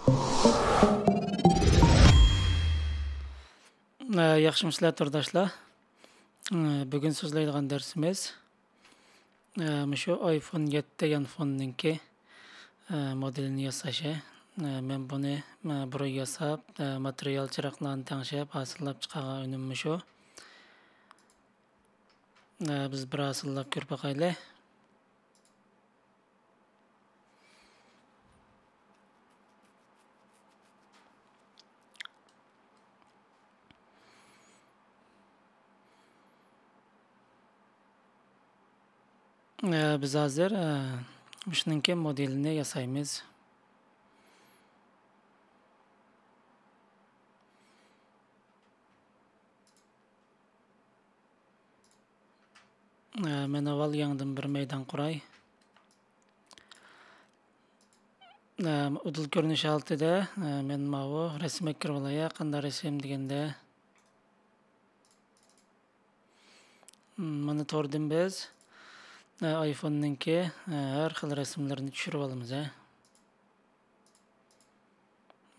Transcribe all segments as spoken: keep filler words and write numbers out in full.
ئە، ياخشىمۇسىلەر تورداشلار؟ ئە، بۈگۈن سۆزلەيدىغان دەرسىمىز، ئە، مۇشۇ ئايفون يەتتە يانفوننىڭكى، ئە، مودېلىنى ياساش. ئە، مەن بۇنى، ئە، بۇرۇن ياساپ، ئە، ماتېرىيال چىراغلارنى تەڭشەپ ھاسىللاپ چىقارغان ئۈنۈم مۇشۇ. ئە، بىز بىر ھاسىللاپ كۆرۈپ باقايلى. ئە، بىز ھازىر، ئە، مۇشۇنىڭكى مودېلىنى ياسايمىز. ئە، مەن ئاۋۋال يېڭىدىن بىر مەيدان قۇراي. ئە، ئۇدۇل كۆرۈنۈش ھالىتىدە، ئە، مەن ماۋۇ رەسىمگە كىرىۋالاي، قانداق رەسىم دېگەندە. مم، مانا توردىن بىز، ئە، ئايفوننىڭكى، ئە، ھەر خىل رەسىملىرىنى چۈشۈرۈپ ئالىمىز، ھە.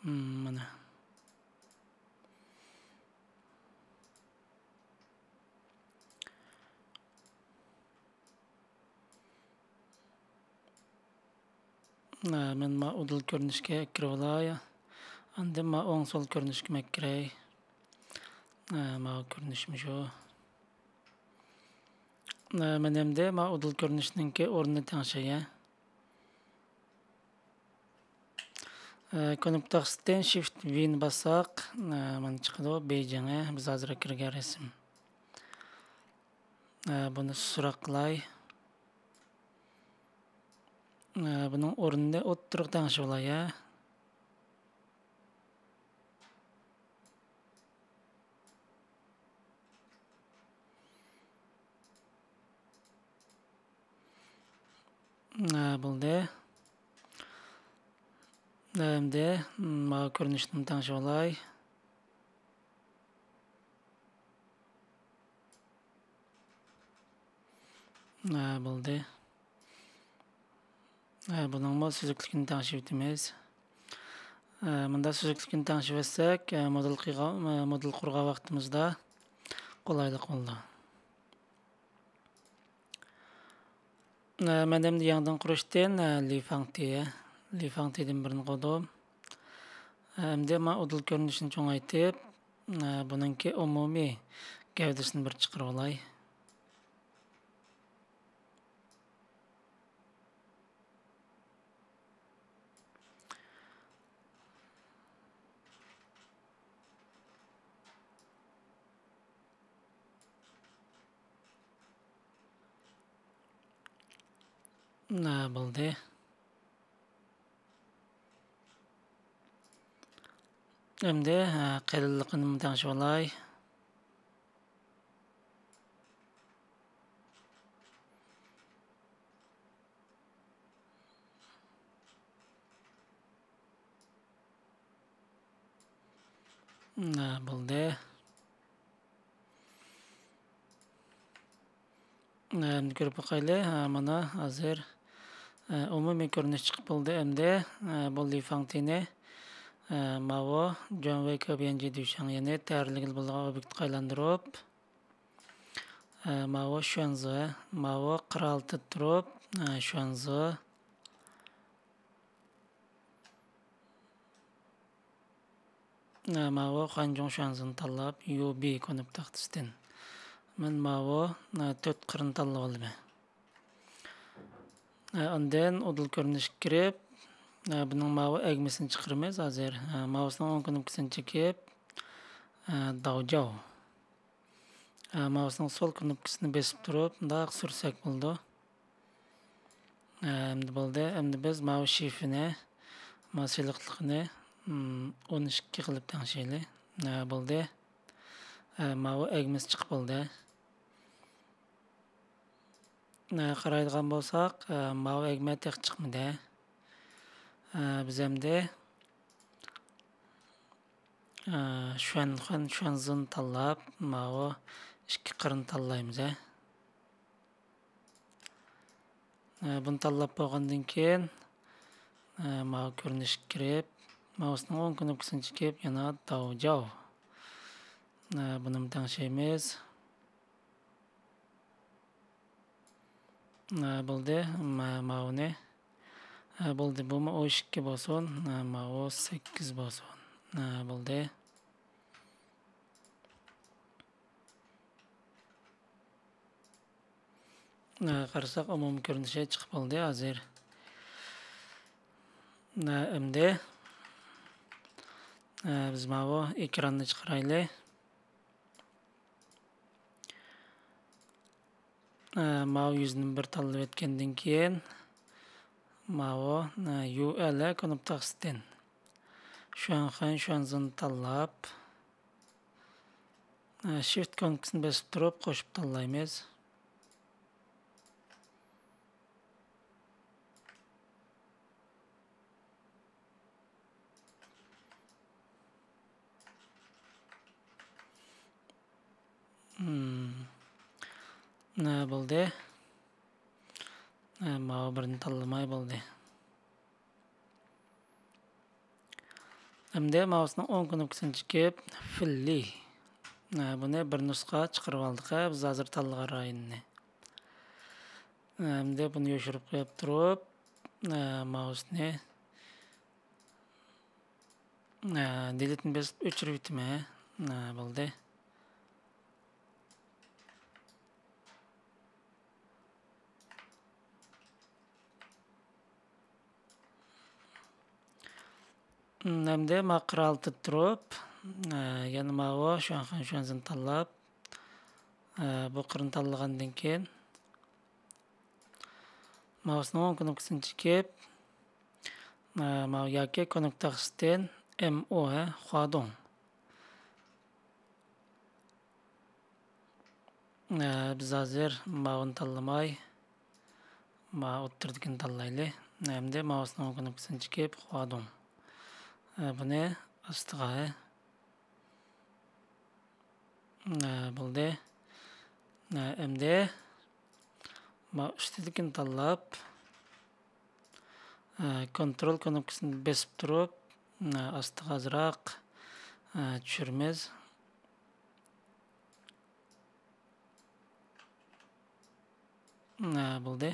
مم، مانا. ئە، مەن ما ئۇدۇل كۆرۈنۈشكە كىرىۋالاي. ئاندىن ما ئوڭ سول كۆرۈنۈشكە مەن كىرەي. ئە، ماۋۇ كۆرۈنۈش مۇشۇ. ئە، مەن ئەمدى ما ئۇدۇل كۆرۈنۈشنىڭكى ئورنىنى تەڭشەي. ئە، كۇنۇپكا تاختىسىدىن شىفت ۋىنى باسساق، ئە، مانا چىقىدۇ، بېيجىڭى، بىز ھازىر كىرگەن رەسىم. ئە، بۇنى سۇسراق قىلاي. ئە، بۇنىڭ ئورنىنى ئوتتۇرىغا تەڭشىۋالاي، ھە. ھە، بولدى. ئەمدى ماۋۇ كۆرۈنۈشنى تەڭشىۋالاي. ھە، بولدى. ھە، بۇنىڭمۇ سۈزۈكلۈكىنى تەڭشىۋېتىمىز. ھە، مۇنداق سۈزۈكلۈكىنى تەڭشىۋەتسەك، ھە، مودېل قىلغان، ھە، مودېل قۇرغان ۋاقتىمىزدا قولايلىق بولىدۇ. ھە، مەن ئەمدى يېڭىدىن قۇرۇشتىن، ھە، لىفاڭتى، لىفاڭتىدىن بىرنى قويدۇم. ھە، ئەمدى مانا ئۇدۇل كۆرۈنۈشىنى چوڭايتىپ، ھە، بۇنىڭكى ئومۇمىي گەۋدىسىنى بىر چىقىرىۋالاي. ھە، بولدى. ئەمدى، ھە، قېلىنلىقىنىمۇ تەڭشىۋالاي. ھە، بولدى. ئەمدى كۆرۈپ باقايلى. ھە، مانا ھازىر، ھە، ئومۇمىي كۆرۈنۈش چىقىپ بولدى ئەمدى. ھە، بۇ لىفاڭتىنى، ھە، ماۋۇ جون ۋېي كيۇ بىئېنجى دۈشەڭ، يەنى تەييارلىگىلى بولىدىغان ئوبيېكتقا ئايلاندۇرۇپ، ھە، ماۋۇ شۈەنزې، ماۋۇ قىرالتىدا تۇرۇپ، ھە، شۈەنزې. ماۋۇ خەنجۇڭ شۈەنزېنى تاللاپ، يۇ بى كۇنۇپكا تاختىسىدىن مەن ماۋۇ، تۆت قىرنى تاللىۋالىمەن. ئاندىن ئۇدۇل كۆرۈنۈشكە كىرىپ، بۇنىڭ ماۋۇ ئەگمىسىنى چىقىرىمىز ھازىر. ماۋۇسىنىڭ ئوڭ كۇنۇپكىسىنى چېكىپ، داۋجاۋ. ئە، مائۇسنىڭ سول كۇنۇپكىسىنى بېسىپ تۇرۇپ، مۇنداق سۈرسەك بولىدۇ. ئە، ئەمدى بولدى. ئەمدى بىز ماۋۇ شىفىنى، ماۋۇ سېلىقلىقىنى، م، ئون ئىككى قىلىپ تەڭشەيلى. ئە، بولدى. ئە، ماۋۇ ئەگمىسى چىقىپ بولدى. ئە، قارايدىغان بولساق، ئە، ماۋۇ ئەگمە تېخى چىقمىدى. ئە، بىز ئەمدى ئە، شۈەنخۇەن، شۈەنزېنى تاللاپ، ماۋۇ ئىككى قىرنى تاللايمىز، ھە. ئە، بۇنى تاللاپ بولغاندىن كېيىن، ئە، ماۋۇ كۆرۈنۈشكە كىرىپ، ماۋۇسنىڭ ئوڭ كۇنۇپكىسىنى چېكىپ، يەنە داۋجاۋ. ئە، بۇنىمۇ تەڭشەيمىز. ئە، بولدى. مە-، ماۋۇنى. ئە، بولدى. بۇمۇ ئون ئىككى بولسۇن. ئە، ماۋۇ سەككىز بولسۇن. ئە، بولدى. ئە، قارىساق، ئومۇمىي كۆرۈنۈشى چىقىپ بولدى ھازىر. ئە، ئەمدى، ئە، بىز ماۋۇ ئېكراننى چىقىرايلى. ئە، ماۋۇ يۈزنى بىر تاللىۋەتكەندىن كېيىن، ماۋۇ، ئە، يۇ ئەل كۇنۇپكىسىدىن شۇەنخەن شۇەنزېننى تاللاپ، ئە، شىفت كۇنۇپكىسىنى بېسىپ تۇرۇپ قوشۇپ تاللايمىز. مم. نە بولدى؟ نە، ماۋۇ بىرنى تاللىماي بولدى. ئەمدى ماۋۇسنىڭ ئوڭ كۇنۇپكىسىنى چېكىپ، فىللى. نە، بۇنى بىر نۇسخا چىقىرىۋالدۇق، ھە، بىز ھازىر تاللىغان رايوننى. ئەمدى بۇنى يوشۇرۇپ قويۇپ تۇرۇپ، ئە، ماۋۇسنى، ئە، دېلېتنى بېسىپ ئۆچۈرۈۋېتىمەن. ئە، بولدى. ئەمدى ما قىرالتىدا تۇرۇپ، ئە، يەنە ماۋۇ شۇەنخەن شۇەنزېننى تاللاپ، ئە، بۇ قىرنى تاللىغاندىن كېيىن، ماۋۇسنىڭ ئوڭ كۇنۇپكىسىنى چېكىپ، ئە، ماۋۇ ياكى كۇنۇپكا تەخسىدىن ئېم ئۇ، ھە، خۇادۇڭ. ئە، بىز ھازىر ماۋۇنى تاللىماي، ما ئوتتۇرىدىكىنى تاللايلى. ئەمدى ماۋۇسنىڭ ئوڭ كۇنۇپكىسىنى چېكىپ، خۇادۇڭ. ئە، بۇنى ئاستىغا. ئە، بولدى. ئە، ئەمدى ما ئۈستىدىكىنى تاللاپ، ئە، كونترول كۇنۇپكىسىنى بېسىپ تۇرۇپ، ئە، ئاستىغا ئازراق، ئە، چۈشۈرىمىز. ئە، بولدى.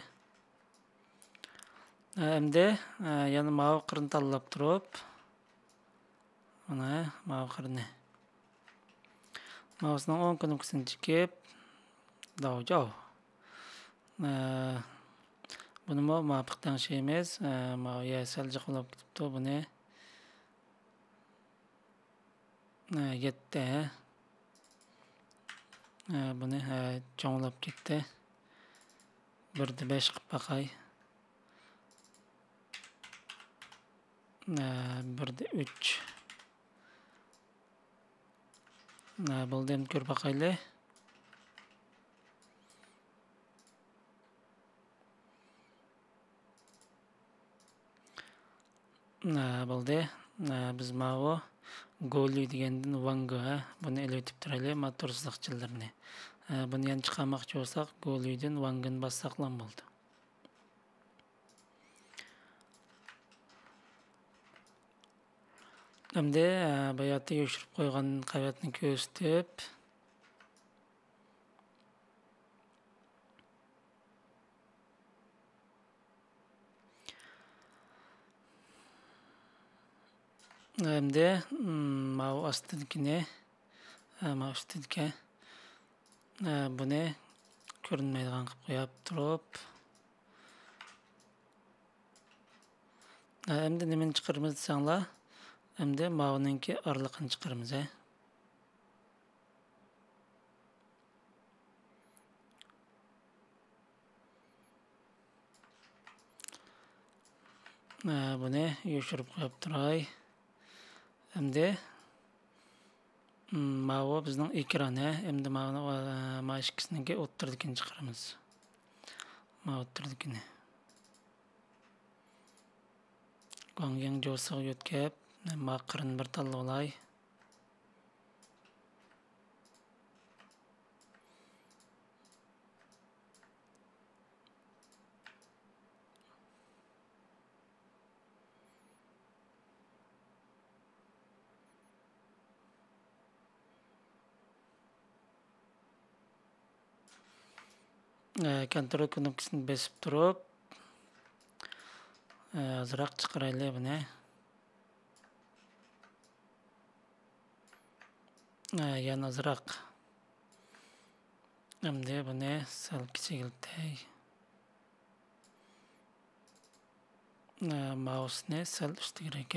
ئە، ئەمدى، ئە، يەنە ماۋۇ قىرنى تاللاپ تۇرۇپ، مانا ماۋۇ قىرنى. ماۋۇسنىڭ ئوڭ كۇنۇپكىسىنى چېكىپ، داۋجاۋ. ئە، بۇنىمۇ مۇۋاپىق تەڭشەيمىز. ئە، ماۋۇ يەر سەل جىق بولۇپ كېتىپتۇ. بۇنى، ئە، يەتتە. ئە، بۇنى، ئە، چوڭلاپ كەتتى. بىر دە بەش قىلىپ باقاي. ئە، بىر دە ئۈچ. ئە، بولدى، ئەمدى كۆرۈپ باقايلى. ئە، بولدى. ئە، بىز ماۋۇ گوليۇ دېگەندىن ۋاڭگې، ھە، بۇنى ئېلىۋېتىپ تۇرايلى، ما تۇرسىلىق چىللىرىنى. ئە، بۇنى يەنە چىقارماقچى بولساق، گوليۇدىن ۋاڭگېنى باسساقلا بولدى. ئەمدى، ئە، باياتى يوشۇرۇپ قويغان قەۋەتنى كۆرسىتىپ، ئەمدى، مم، ماۋۇ ئاستىدىكىنى، ئە، ماۋۇ ئۈستىدىكى، ئە، بۇنى كۆرۈنمەيدىغان قىلىپ قويۇپ تۇرۇپ، ئە، ئەمدى نېمىنى چىقىرىمىز دېسەڭلار، ئەمدى ماۋۇنىڭكى ئارىلىقىنى چىقىرىمىز، ھە. ئە، بۇنى يوشۇرۇپ قويۇپ تۇراي. ئەمدى، م، ماۋۇ بىزنىڭ ئېكران، ھە. ئەمدى ماۋۇنى، ئە، ما ئىككىسىنىڭكى ئوتتۇرىدىكىنى چىقىرىمىز. ما ئوتتۇرىدىكىنى. گۇاڭيىڭ جوسىغا يۆتكەپ، ما قىرىنى بىر تاللىۋالاي. ئە، كونترول كنوپكىسىنى بېسىپ تۇرۇپ، ئە، ئازراق چىقىرايلى بۇنى. ئە، يەنە ئازراق. ئەمدى بۇنى سەل كىچىكلىتەي. ئە، ماۋسنى سەل ئۈستىگىرەك.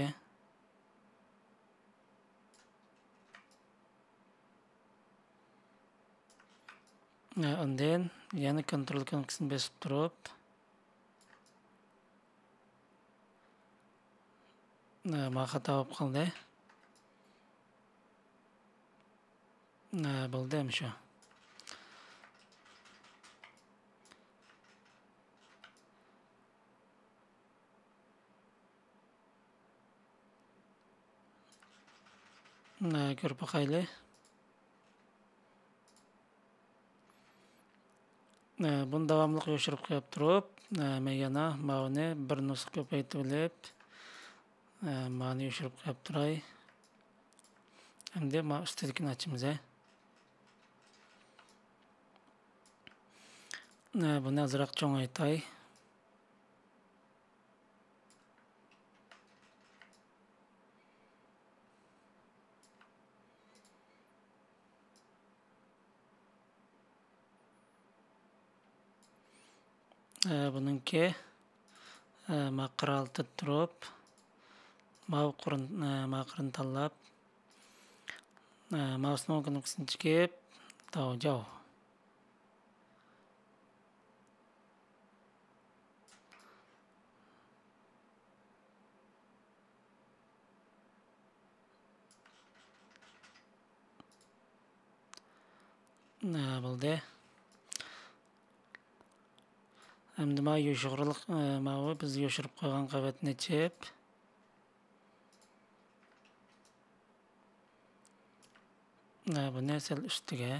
ئە، ئاندىن يەنە كونترول كنوپكىسىنى بېسىپ تۇرۇپ، ئە، ما خاتا بولۇپ قالدى. ئە، بولدى ئەمشۇ. ئە، كۆرۈپ باقايلى. ئە، بۇنى داۋاملىق يوشۇرۇپ قويۇپ تۇرۇپ، ئە، مەن يەنە ماۋۇنى بىر نۇسخا كۆپەيتىۋېلىپ، ئە، مانى يوشۇرۇپ قويۇپ تۇراي. ئەمدى ما ئۈستىدىكىنى ئاچىمىز، ھە. ئە، بۇنى ئازراق چوڭايتاي. ئە، بۇنىڭكى، ئە، ماقىرى ئالتىدا تۇرۇپ، ماۋۇ قىرىن، ئە، ماقىرىنى تاللاپ، ئە، ماۋسنىڭ كنوپكىسىنى چېكىپ، داۋجاۋ. نە بولدى. ئەمدى ما يوشۇرۇق، ئە، ماۋۇ بىز يوشۇرۇپ قويغان قەۋەتنى ئېچىپ، ئە، بۇنى سەل ئۈستىگە.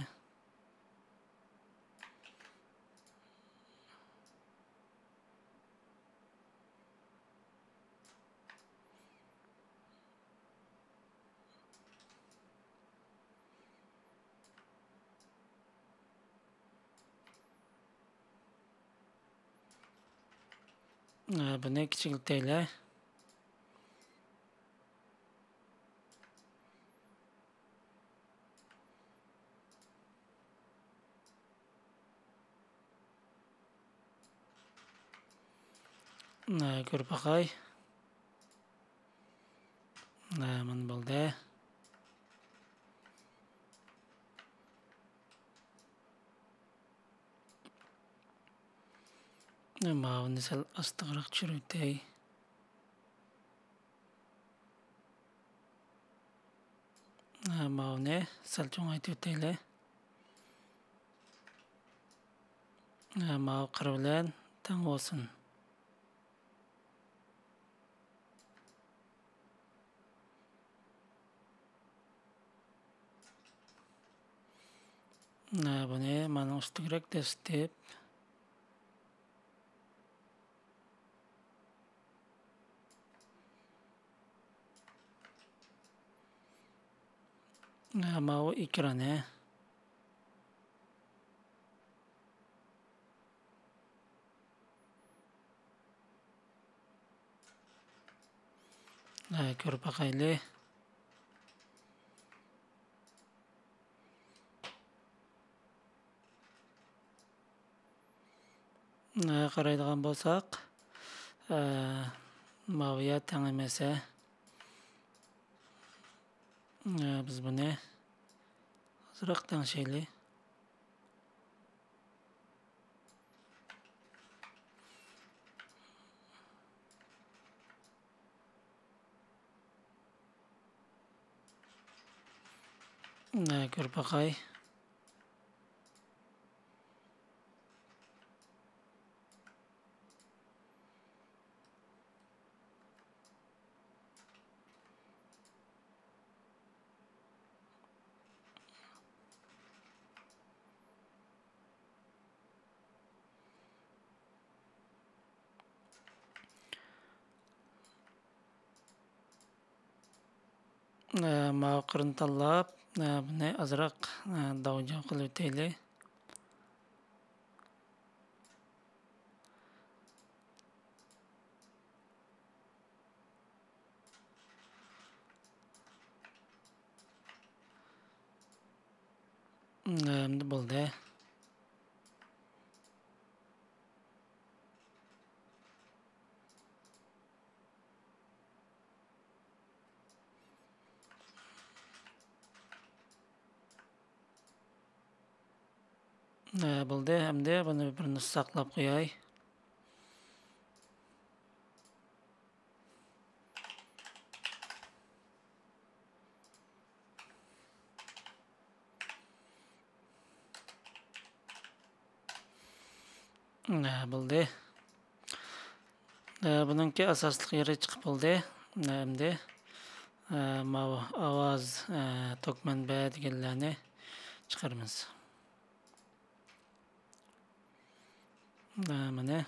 ئە، بۇنى كىچىكلىتەيلى. ئە، كۆرۈپ باقاي. ئە، مانا بولدى. ئە، ماۋۇنى سەل ئاستىغىراق چۈشۈرۈۋېتەي. ئە، ماۋۇنى سەل چوڭايتىۋېتەيلى. ئە، ماۋۇ قىر بىلەن تەڭ بولسۇن. ئە، بۇنى مانا ئۈستىگىرەك دەسسىتىپ. ئە، ماۋۇ ئېكرانى. ئە، كۆرۈپ باقايلى. ئە، قارايدىغان بولساق، ئە، ماۋۇ يەر تەڭ ئەمەس، ھە. ئە، بىز بۇنى ئازراق تەڭشەيلى. ئە، كۆرۈپ باقاي. ئە، ماۋۇ قىرنى تاللاپ، ئە، بۇنى ئازراق، ئە، داۋجاۋ قىلىۋېتەيلى. ئەمدى بولدى. ئە، بولدى. ئەمدى بۇنى بىر نۇسخا ساقلاپ قوياي. ئە، بولدى. ئە، بۇنىڭكى ئاساسلىق يېرى چىقىپ بولدى. ئە، ئەمدى، ئە، ماۋۇ ئاۋاز، ئە، توك مەنبە دېگەنلەرنى چىقىرىمىز. ئە، مانا.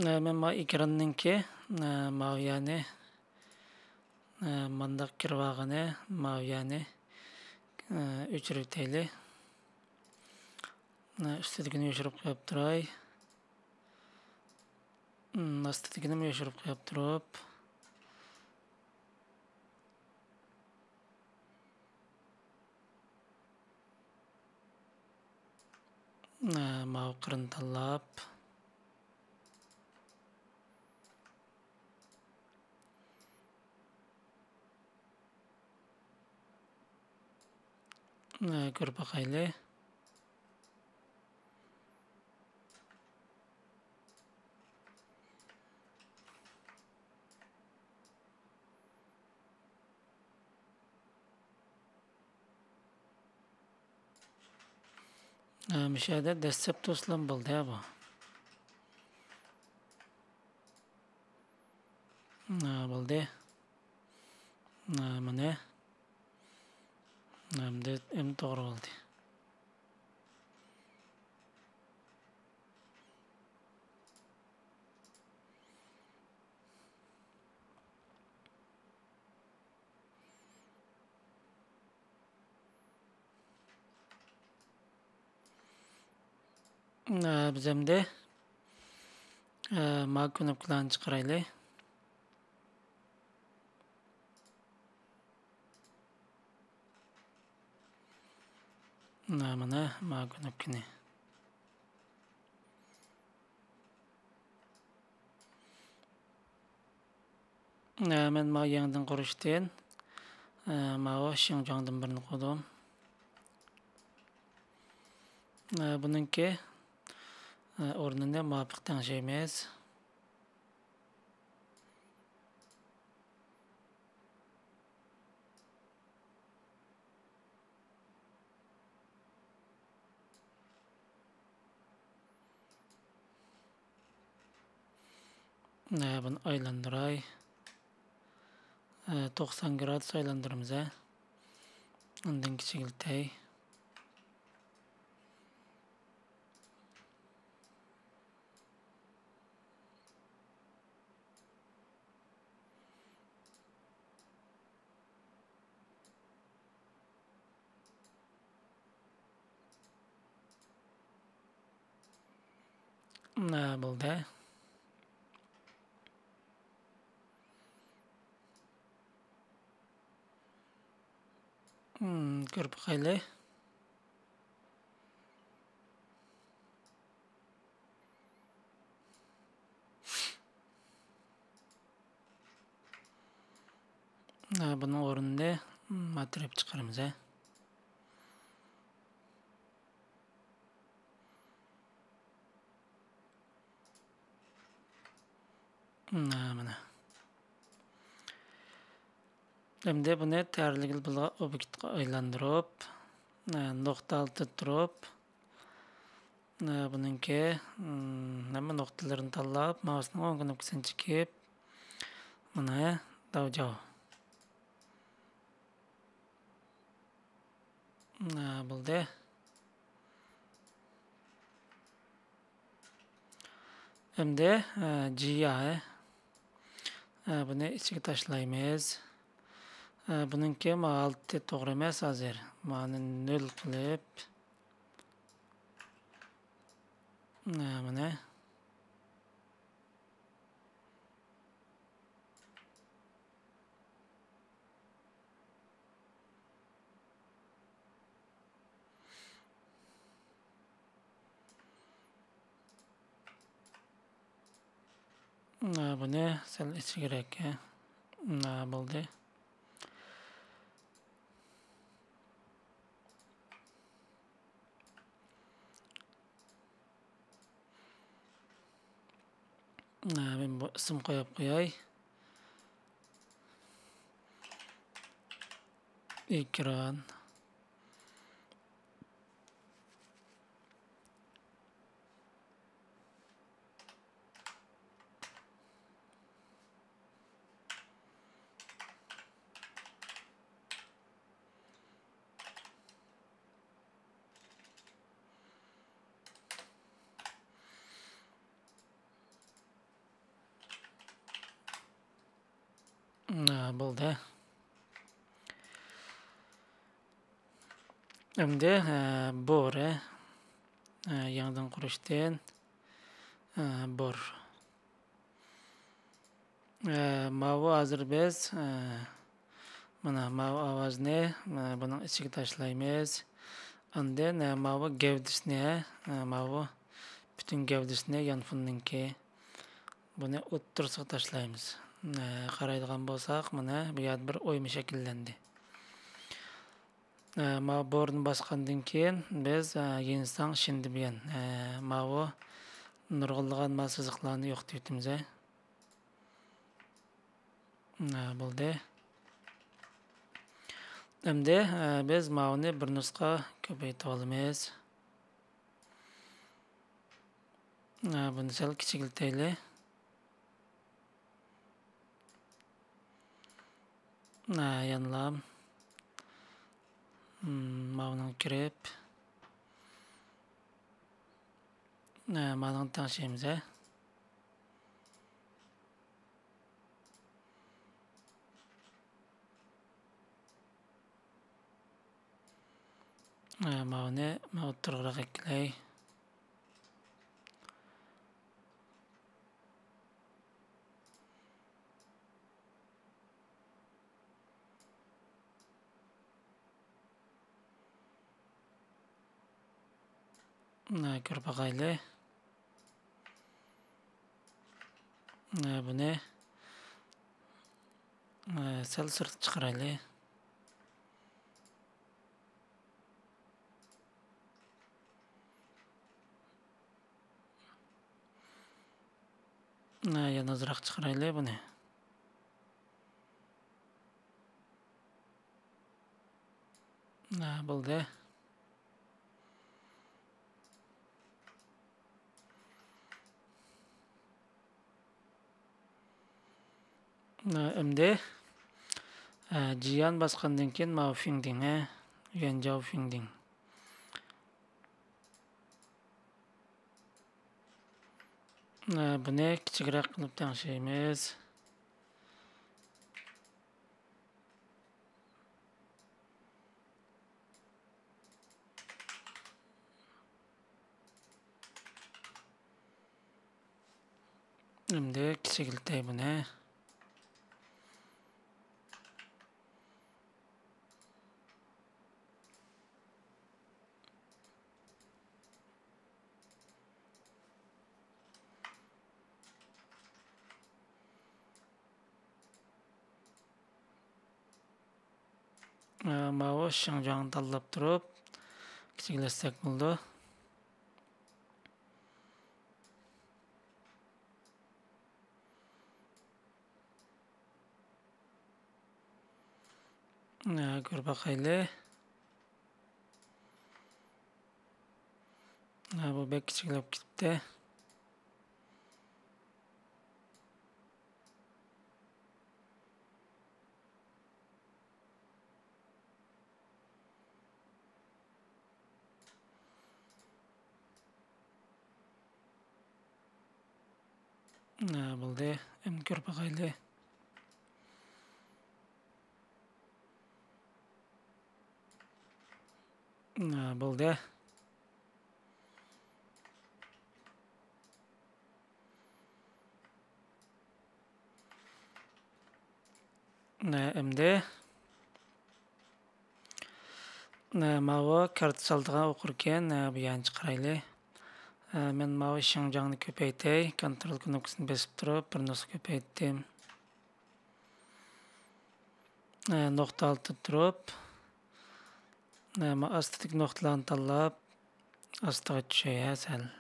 ئە، مەن ماۋۇ ئېكراننىڭكى، ئە، ماۋۇ يەرنى، ئە، مانداق كىرىۋالغىنى، ماۋۇ يەرنى، ئە، ئۆچۈرۈۋېتەيلى. ئە، ئۈستىدىكىنى يوشۇرۇپ قويۇپ تۇراي. ئاستىدىكىنىمۇ يوشۇرۇپ قويۇپ تۇرۇپ، ماۋۇ قىرىنى تاللاپ، كۆرۈپ باقايلى. مۇشۇ يەردە دەسسەپ توسۇلغان بولدى بۇ. بولدى. مانا. ئەمدى، ئەمدى توغرا بولدى. ئە، بىز ئەمدى، ئە، ما كۇنۇپكىلارنى چىقىرايلى. مانا، مانا، ما كۇنۇپكىنى. ئە، مەن ماۋۇ يېڭىدىن قۇرۇشتىن، ئە، ماۋۇ شىڭجۇاڭدىن بىرنى قۇردۇم. ئە، بۇنىڭكى، ئە، ئورنىنى مۇۋاپىق تەڭشەيمىز. ھە، بۇنى ئايلاندۇراي. ھە، توقسان گرادۇس ئايلاندۇرىمىز، ھە. ئاندىن كىچىكلىتەي. مانا بولدى. مم، كۆرۈپ باقايلى. ھە، بۇنىڭ ئورنىنى ماتىرىپ چىقىرىمىز، ھە. مانا، مانا. ئەمدى بۇنى تەرلىگىلى بولىدىغان ئوبيېكتقا ئايلاندۇرۇپ، نۇقتا ئالدىدا تۇرۇپ، بۇنىڭكى، ھەممە نۇقتىلىرىنى تاللاپ، مائۇسنىڭ ئوڭ كۇنۇپكىسىنى چېكىپ، مانا، داۋجاۋ. ھە، بولدى. ئەمدى، ھە، جى ئاي. ھە، بۇنى ئىچىگە تاشلايمىز. ھە، بۇنىڭكى ھالىتى توغرا ئەمەس ھازىر. مانى نۆل قىلىپ. مانا. بۇنى سەل ئېچىشكېرەك. بولدى. مەن بۇ ئىسىم قويۇپ قوياي. ئېكران. بولدى. ئەمدى بور، يېڭىدىن قۇرۇشتىن بور. ماۋۇ ھازىر بىز مانا ماۋۇ ئاۋازنى بۇنىڭ ئىچىگە تاشلايمىز. ئاندىن ماۋۇ گەۋدىسىنى، ماۋۇ پۈتۈن گەۋدىسىنى يانفوننىڭكى، بۇنى ئوتتۇرىسىغا تاشلايمىز. قارايدىغان بولساق، مانا بۇ يەردە بىر ئويما شەكىللەندى. ماۋۇ بورنى باسقاندىن كېيىن بىز يىنساڭ شىندىبيەن، ماۋۇ نۇرغۇنلىغان ما سىزىقلارنى يوقىتىۋېتىمىز. بولدى. ئەمدى بىز ماۋۇنى بىر نۇسخا كۆپەيتىۋالىمىز. بۇنى سەل كىچىكلىتەيلى. يەنىلا ماۋۇنىڭ كىرىپ، مانىڭ تەڭشەيمىز. ماۋۇنى مەن ئوتتۇرىغا ئەكىلەي. مانا، كۆرۈپ باقايلى. مانا بۇنى، مانا، سەل سىرتقا چىقىرايلى. مانا، يەنە ئازراق چىقىرايلى بۇنى. ھە، بولدى. ھە، ئەمدى، ھە، جيان باسقاندىن كېيىن ماۋۇ فىڭدىڭ، ھە، يۈەنجاۋ فىڭدىڭ. ھە، بۇنى كىچىكرەك قىلىپ تەڭشەيمىز. ئەمدى كىچىكلىتەي بۇنى. ئە، ماۋۇ شىڭجۇاڭنى تاللاپ تۇرۇپ، كىچىكلەتسەك بولىدۇ. ئە، كۆرۈپ باقايلى. ئە، بۇ بەك كىچىكلەپ كېتىپتۇ. ھە، بولدى. ئەمدى كۆرۈپ باقايلى. ھە، بولدى. ئەمدى ماۋۇ كارتا سالىدىغان ئوقۇركەن، بۇ يەرنى چىقىرايلى. مەن ماۋۇ شىڭجاڭنى كۆپەيتەي. كونترول كنوپكىسىنى بېسىپ تۇرۇپ، بىر نۇسخا كۆپەيتتىم. نۇقتا ئالدىدا تۇرۇپ، ئاستىدىكى نۇقتىلارنى تاللاپ، ئاستىغا چۈشەي ھە سەل.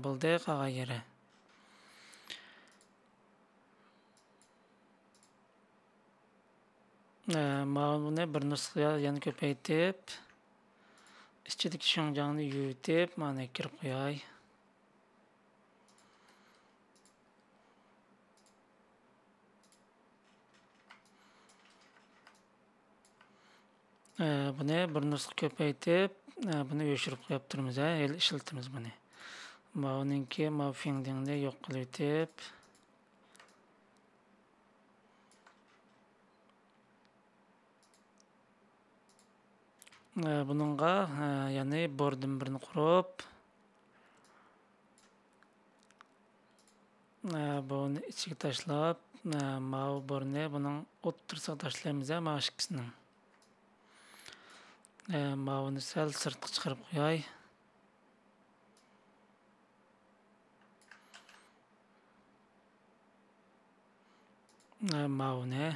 بولدى، قالغان يېرى. ماۋۇنى بىر نۇسخا يەنە كۆپەيتىپ، ئىچىدىكى شىڭجاڭنى يۇيۇۋېتىپ، مانا كىرىپ قوياي. بۇنى بىر نۇسخا كۆپەيتىپ، بۇنى يوشۇرۇپ قويۇپ تۇرىمىز ھە، ھېلى ئىشلىتىمىز بۇنى. ماۋۇنىڭكى، ماۋۇ فىڭدىڭنى يوق قىلىۋېتىپ، بۇنىڭغا، يەنى بوردىن بىرنى قۇرۇپ، بۇنى ئىچىگە تاشلاپ، ماۋۇ بورنى بۇنىڭ ئوتتۇرىسىغا تاشلايمىز، ماۋۇ ئىككىسىنىڭ. ماۋۇنى سەل سىرتقا چىقىرىپ قوياي. ماۋۇنى.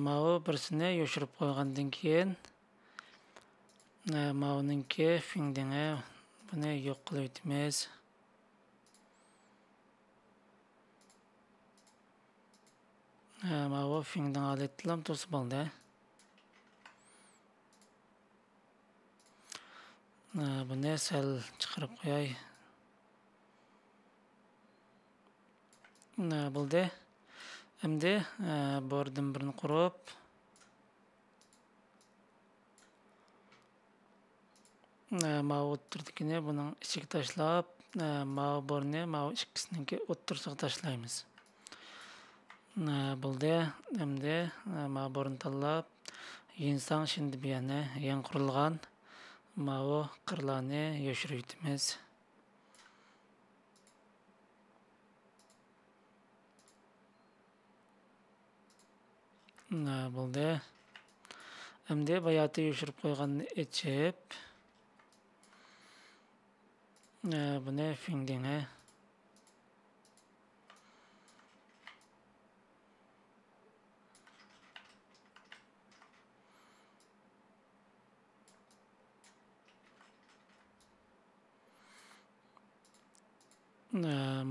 ماۋۇ بىرسىنى يوشۇرۇپ قويغاندىن كېيىن، ماۋۇنىڭكى فىڭدىڭى، بۇنى يوق قىلىۋېتىمىز. ماۋۇ فىڭدىڭ ھالەتتىلا تۇرسا بولدى. بۇنى سەل چىقىرىپ قوياي. بولدى. ئەمدى بوردىن بىرنى قۇرۇپ، ماۋۇ ئوتتۇرىدىكىنى بۇنىڭ ئىچىگە تاشلاپ، ماۋۇ بورنى ماۋۇ ئىككىسىنىڭكى ئوتتۇرىسىغا تاشلايمىز. بولدى. ئەمدى ماۋۇ بورنى تاللاپ، يىنساڭ شىندىبيەنى يېڭى قۇرۇلغان ماۋۇ قىرلارنى يوشۇرۇۋېتىمىز. بولدى. ئەمدى باياتى يوشۇرۇپ قويغاننى ئېچىپ، بۇنى فىڭدىڭى.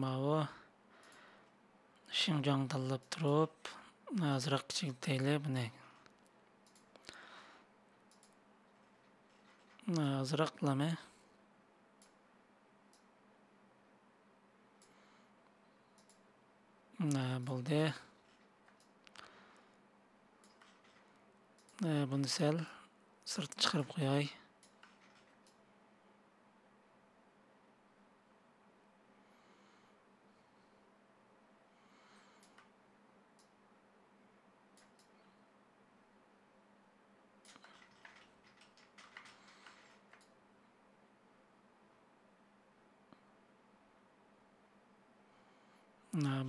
ماۋۇ شىنجاڭ تاللاپ تۇرۇپ، ئازراق كىچىكلىتەيلى بۇنى. ئازراق قىلامەن. بولدى. بۇنى سەل سىرتقا چىقىرىپ قوياي.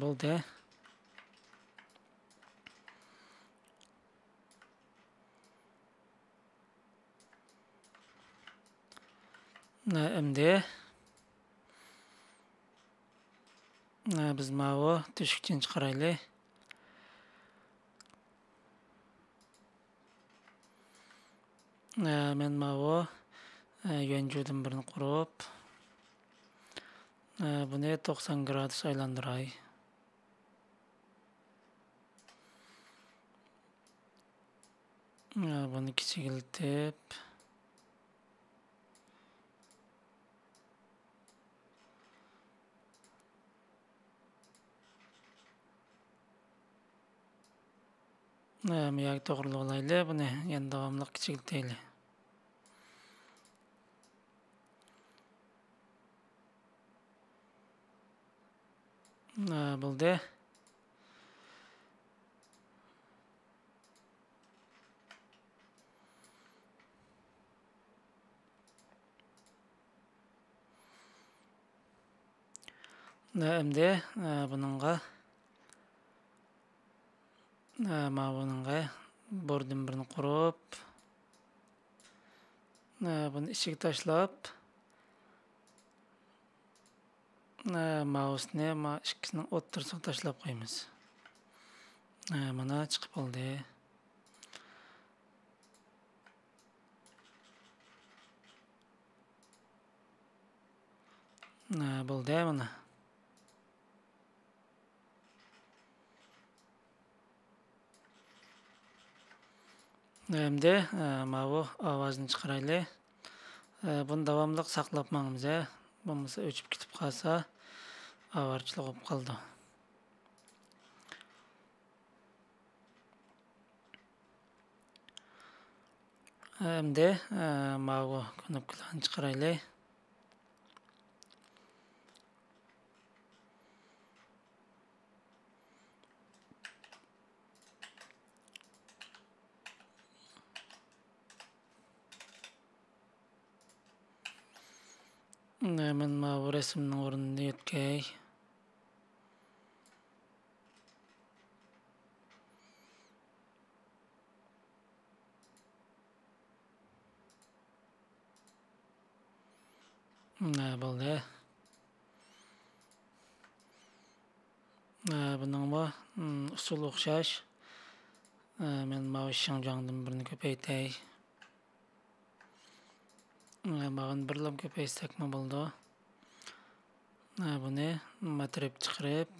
بولدى. ئەمدى بىز ماۋۇ تۆشۈكچىنى چىقىرايلى. ئە، مەن ماۋۇ، ئە، يۈەنجۇدىن بىرنى قۇرۇپ، ئە، بۇنى توقسان گرادۇس ئايلاندۇراي. ئە، بۇنى كىچىكلىتىپ، ئە، مۇياغا توغرىلىۋالايلى، بۇنى يەنە داۋاملىق كىچىكلىتەيلى. ئە، بولدى. ئەمدى، ئە، بۇنىڭغا، ئە، ماۋۇنىڭغا بوردىن بىرنى قۇرۇپ، ئە، بۇنى ئىچىگە تاشلاپ، ئە، ماۋۇسنى ما ئىككىسىنىڭ ئوتتۇرىسىغا تاشلاپ قويىمىز. ئە، مانا چىقىپ بولدى. ئە، بولدى مانا. ئەمدى، ئە، ماۋۇ ئاۋازنى چىقىرايلى. ئە، بۇنى داۋاملىق ساقلاپ ماڭىمىز، ھە. بولمىسا ئۆچۈپ كېتىپ قالسا، ئاۋارىچىلىق بولۇپ قالىدۇ. ئەمدى، ئە، ماۋۇ كۇنۇپكىلارنى چىقىرايلى. مەن ماۋۇ رەسىمنىڭ ئورنىنى يۆتكەي. مم، ھە، بولدى. ھە، بۇنىڭمۇ، مم، ئۇسۇلى ئوخشاش. ھە، مەن ماۋۇ شىڭجاڭدىن بىرنى كۆپەيتەي. ھە، ماۋۇنى بىرلام كۆپەيتسەكمۇ بولىدۇ. ھە، بۇنى ماترىپ چىقىرىپ،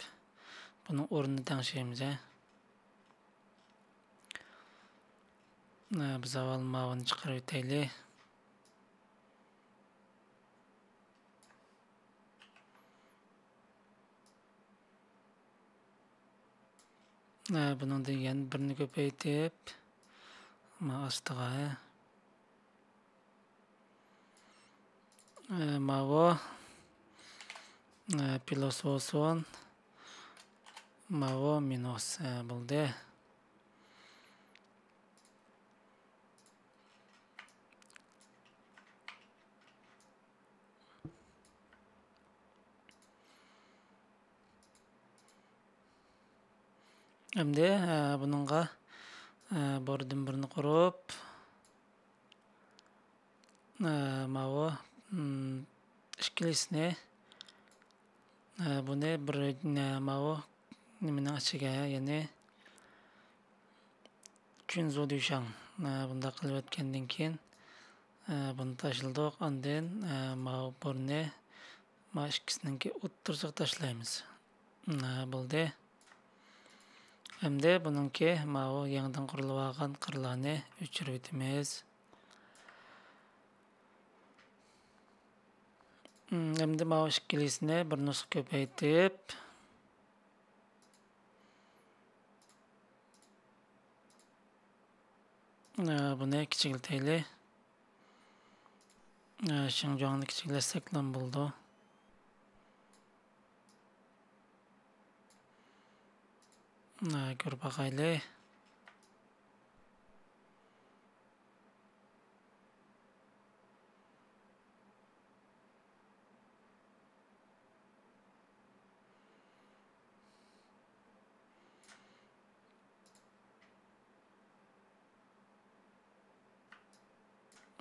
بۇنىڭ ئورنىنى تەڭشەيمىز، ھە. ھە، بىز ئاۋۋال ماۋۇنى چىقىرىۋېتەيلى. ھە، بۇنىڭدىن يەنە بىرنى كۆپەيتىپ، ما ئاستىغا، ھە. ئە، ماۋۇ، ئە، پلۇس بولسۇن. ماۋۇ مىنۇس. ئە، بولدى. ئەمدى، ئە، بۇنىڭغا، ئە، بوردىن بىرنى قۇرۇپ، ئە، ماۋۇ، مم، ئىككىلىسىنى، ئە، بۇنى بىر، ئە، ماۋۇ نېمىنىڭ ئىچىگە، يەنى چۈنزۇدۈشاڭ، ئە، بۇنداق قىلىۋەتكەندىن كېيىن، ئە، بۇنى تاشلىدۇق. ئاندىن، ئە، ماۋۇ بورنى ما ئىككىسىنىڭكى ئوتتۇرىسىغا تاشلايمىز. ھە، بولدى. ئەمدى بۇنىڭكى ماۋۇ يېڭىدىن قۇرۇلۇۋالغان قىرلارنى ئۆچۈرۈۋېتىمىز. ئەمدى ماۋۇ ئىككىلىسىنى بىر نۇسخا كۆپەيتىپ، بۇنى كىچىكلىتەيلى. شىنجاڭنى كىچىكلەتسەكلا بولىدۇ. كۆرۈپ باقايلى.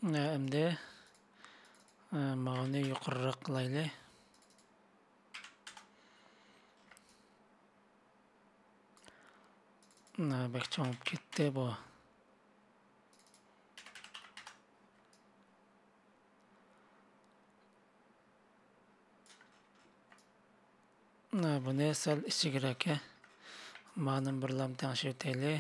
ئەمدى، ئە، ماۋۇنى يۇقىرىراق قىلايلى. ئە، بەك چوڭ بولۇپ كەتتى بۇ. ھە، بۇنى سەل ئىچىگىرەك، ھە. مانىمۇ بىر لام تەڭشىۋېتەيلى.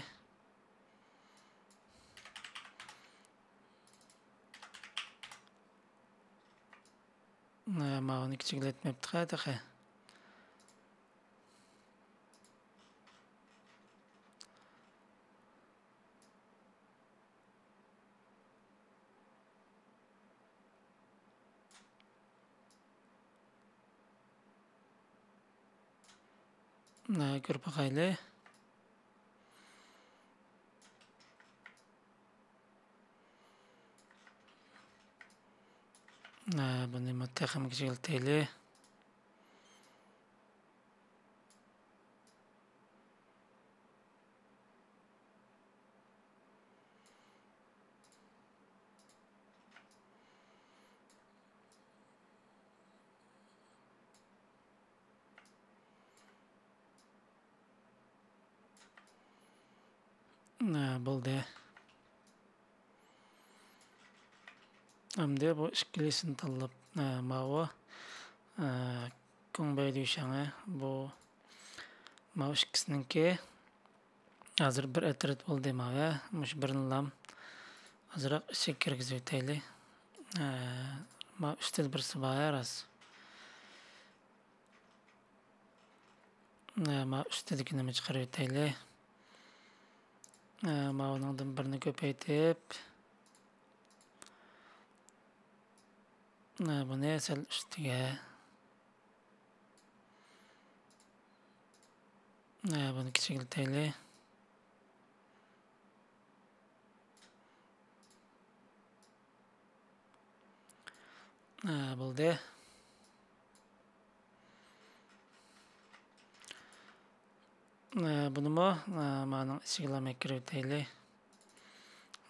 ھە، ماۋۇنى كىچىكلەتمەپتىخ تېخى. ھە، كۆرۈپ باقايلى. ھە، بۇنى تېخىمۇ كىچىكلىتەيلى. ھە، بولدى. ئەمدى بۇ ئىككىلىسىنى تاللاپ، ھە، ماۋۇ، ھە، كۇڭبەي دۈيشاڭ، بۇ، ماۋۇ ئىككىسىنىڭكى ھازىر بىر ئەترەت بولدى ماۋۇ. مۇشۇ بىرنىلا ئازراق ئىچىگە كىرگۈزۈۋېتەيلى. ھە، ماۋۇ ئۈستىدە بىرسى بار، راست. ھە، ماۋۇ ئۈستىدىكىنىمۇ چىقىرىۋېتەيلى. ھە، ماۋۇنىڭدىن بىرنى كۆپەيتىپ، ھە، بۇنى سەل ئۈستىگە. ھە، بۇنى كىچىكلىتەيلى. ھە، بولدى. ھە، بۇنىمۇ، ھە، مانىڭ ئىچىگىلا كىرىۋېتەيلى.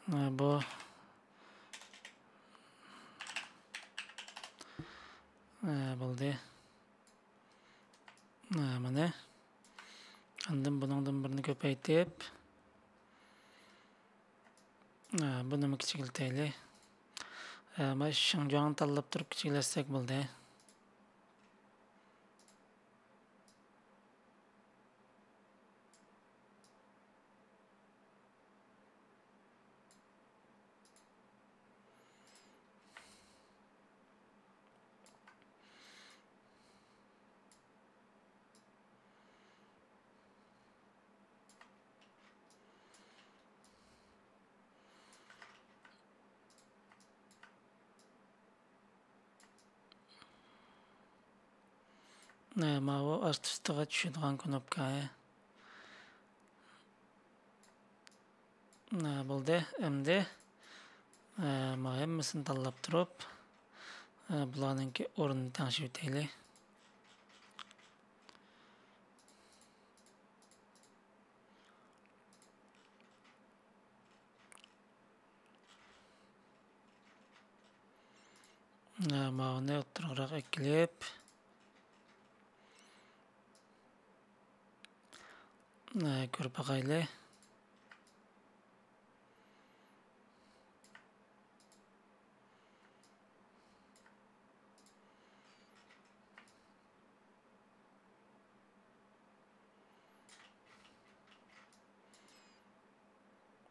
ھە، بۇ. ھە، بولدى. ھە، مانا. ئاندىن بۇنىڭدىن بىرنى كۆپەيتىپ، ھە، بۇنىمۇ كىچىكلىتەيلى. ھە، مانا شىڭجۇاڭنى تاللاپ تۇرۇپ كىچىكلەتسەك بولدى. ھە، ماۋۇ ئاستى ئۈستىگە چۈشىدىغان كۇنۇپكا. ھە، بولدى. ئەمدى، ھە، ما ھەممىسىنى تاللاپ تۇرۇپ، ھە، بۇلارنىڭكى ئورنىنى تەڭشىۋېتەيلى. ھە، ماۋۇنى ئوتتۇرىراق ئەكېلىپ، ھە، كۆرۈپ باقايلى.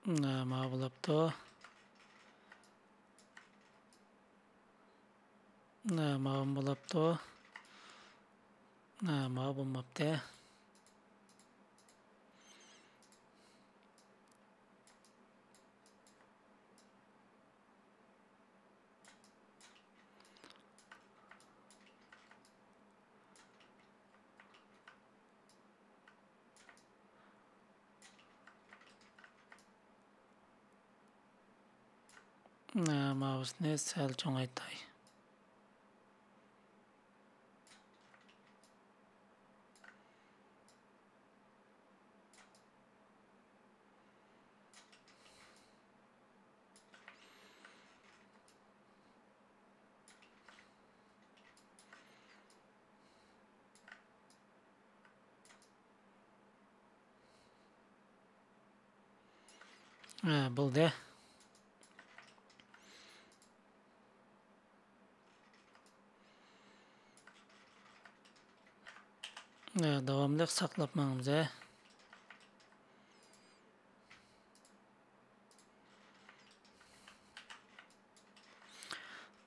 ھە، ماۋۇ بولاپتۇ. ھە، ماۋۇمۇ بولاپتۇ. ھە، ماۋۇ بولماپتۇ. ماۋۇسىنى سەل چوڭايتاي. ھە، بولدى. داۋاملىق ساقلاپ ماڭىمىز.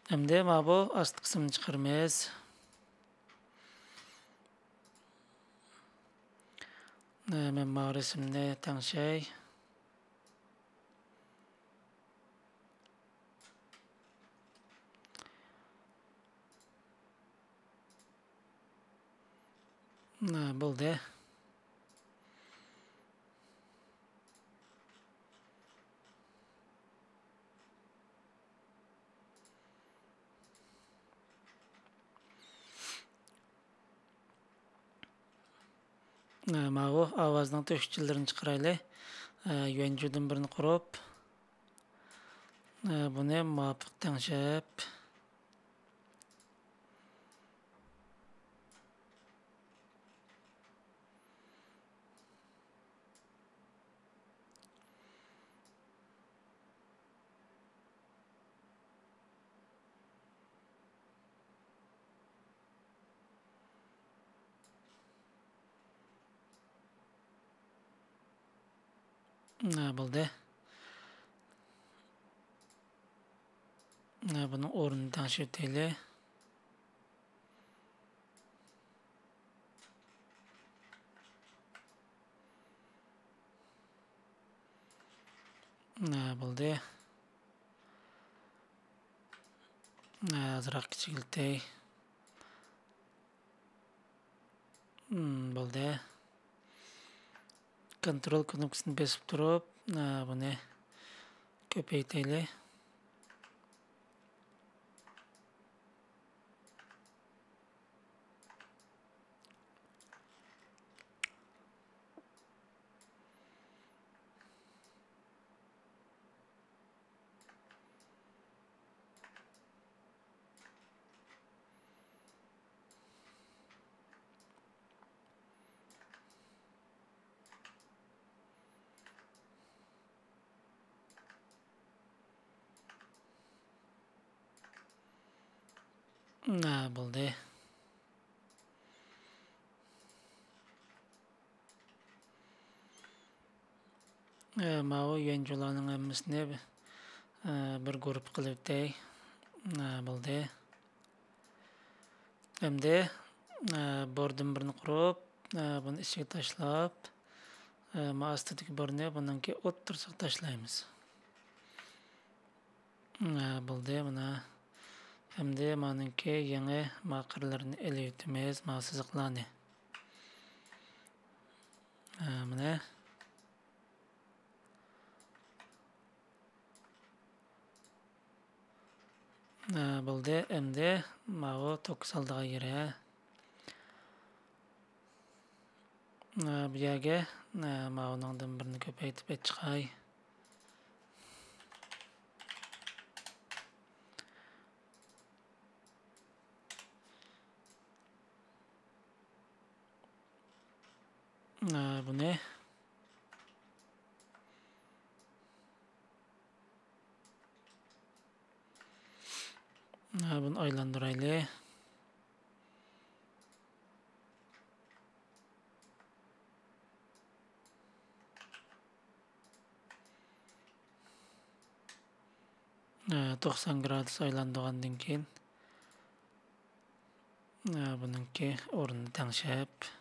ئەمدى مانا بۇ ئاستى قىسمىنى چىقىرىمىز. مەن ماۋۇ رەسىمنى تەڭشەي. ھە، بولدى. ھە، ماۋۇ ئاۋازنىڭ تۆشۈكچىلىرىنى چىقىرايلى. ھە، يۈەنجۇدىن بىرنى قۇرۇپ، ھە، بۇنى مۇۋاپىق تەڭشەپ، ھە، بولدى. ھە، بۇنىڭ ئورنىنى تەڭشىۋېتەيلى. ھە، بولدى. ھە، ئازراق كىچىكلىتەي. ھىم، بولدى. كونترول كۇنۇپكىسىنى بېسىپ تۇرۇپ، ھە، بۇنى كۆپەيتەيلى. ھە، بولدى. ئە، ماۋۇ يۈەنجۇلارنىڭ ھەممىسىنى، ئە، بىر گۇرۇپپا قىلىۋېتەي. ئە، بولدى. ئەمدى، ئە، بوردىن بىرنى قۇرۇپ، ئە، بۇنى ئىچىگە تاشلاپ، ئە، ما ئاستىدىكى بورنى بۇنىڭكى ئوتتۇرىسىغا تاشلايمىز. ھە، بولدى، مانا. ئەمدى مانىڭكى يېڭى ماقىرلىرىنى ئېلىۋېتىمىز، ما سىزىقلارنى. ھە، مانا. ھە، بولدى، ئەمدى ماۋۇ توكا سالىدىغان يېرى. ئە، بۇ يەرگە، ئە، ماۋۇنىڭدىن بىرنى كۆپەيتىپ ئېچىقاي. ئە، بۇنى ھە، بۇنى ئايلاندۇرايلى. ھە، توقسان گرادۇس ئايلاندۇرغاندىن كېيىن، ھە، بۇنىڭكى ئورنىنى تەڭشەپ،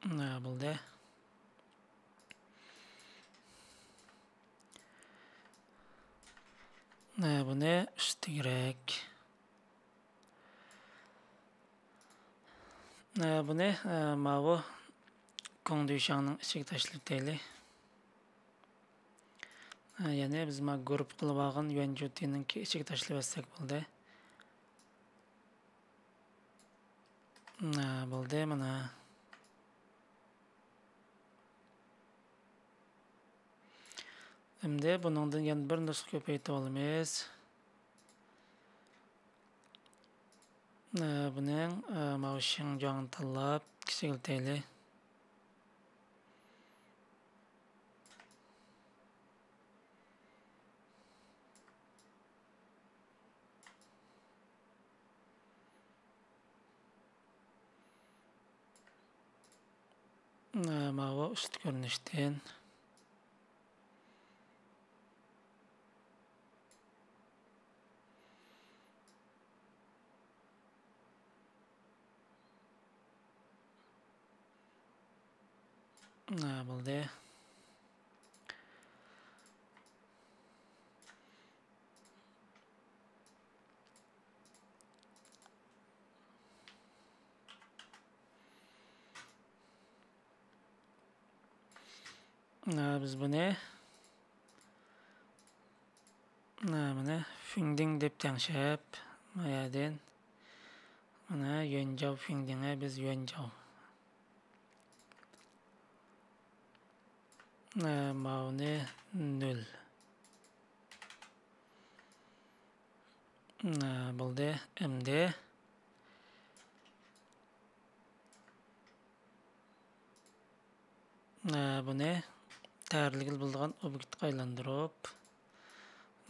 ھە، بولدى. ھە، بۇنى ئۈستىگىرەك. ھە، بۇنى، ھە، ماۋۇ كوڭدۈشاڭنىڭ ئىچىگە تاشلىۋېتەيلى. يەنى بىز ما گۇرۇپپا قىلىپ ئالغان يۈەنجۇتىنىڭكى ئىچىگە تاشلىۋەتسەك بولدى. ھە، بولدى مانا. ئەمدى بۇنىڭدىن يەنە بىر نۇسخا كۆپەيتىپ ئالىمىز. ئە، بۇنىڭ، ئە، ماۋۇ شىنجاڭنى تاللاپ كىچىكلىتەيلى. ئە، ماۋۇ ئۈستى كۆرۈنۈشتىن. ھە، بولدى. ھە، بىز بۇنى، ھە، مانا، فىڭدىڭ دەپ تەڭشەپ، ما يەردىن، مانا، يۈەنجاۋ فىڭدىڭى، بىز يۈەنجاۋ. ھە، ماۋۇنى نۆل. ھە، بولدى. ئەمدى ئە، بۇنى تەييارلىگىلى بولىدىغان ئوبيېكتقا ئايلاندۇرۇپ،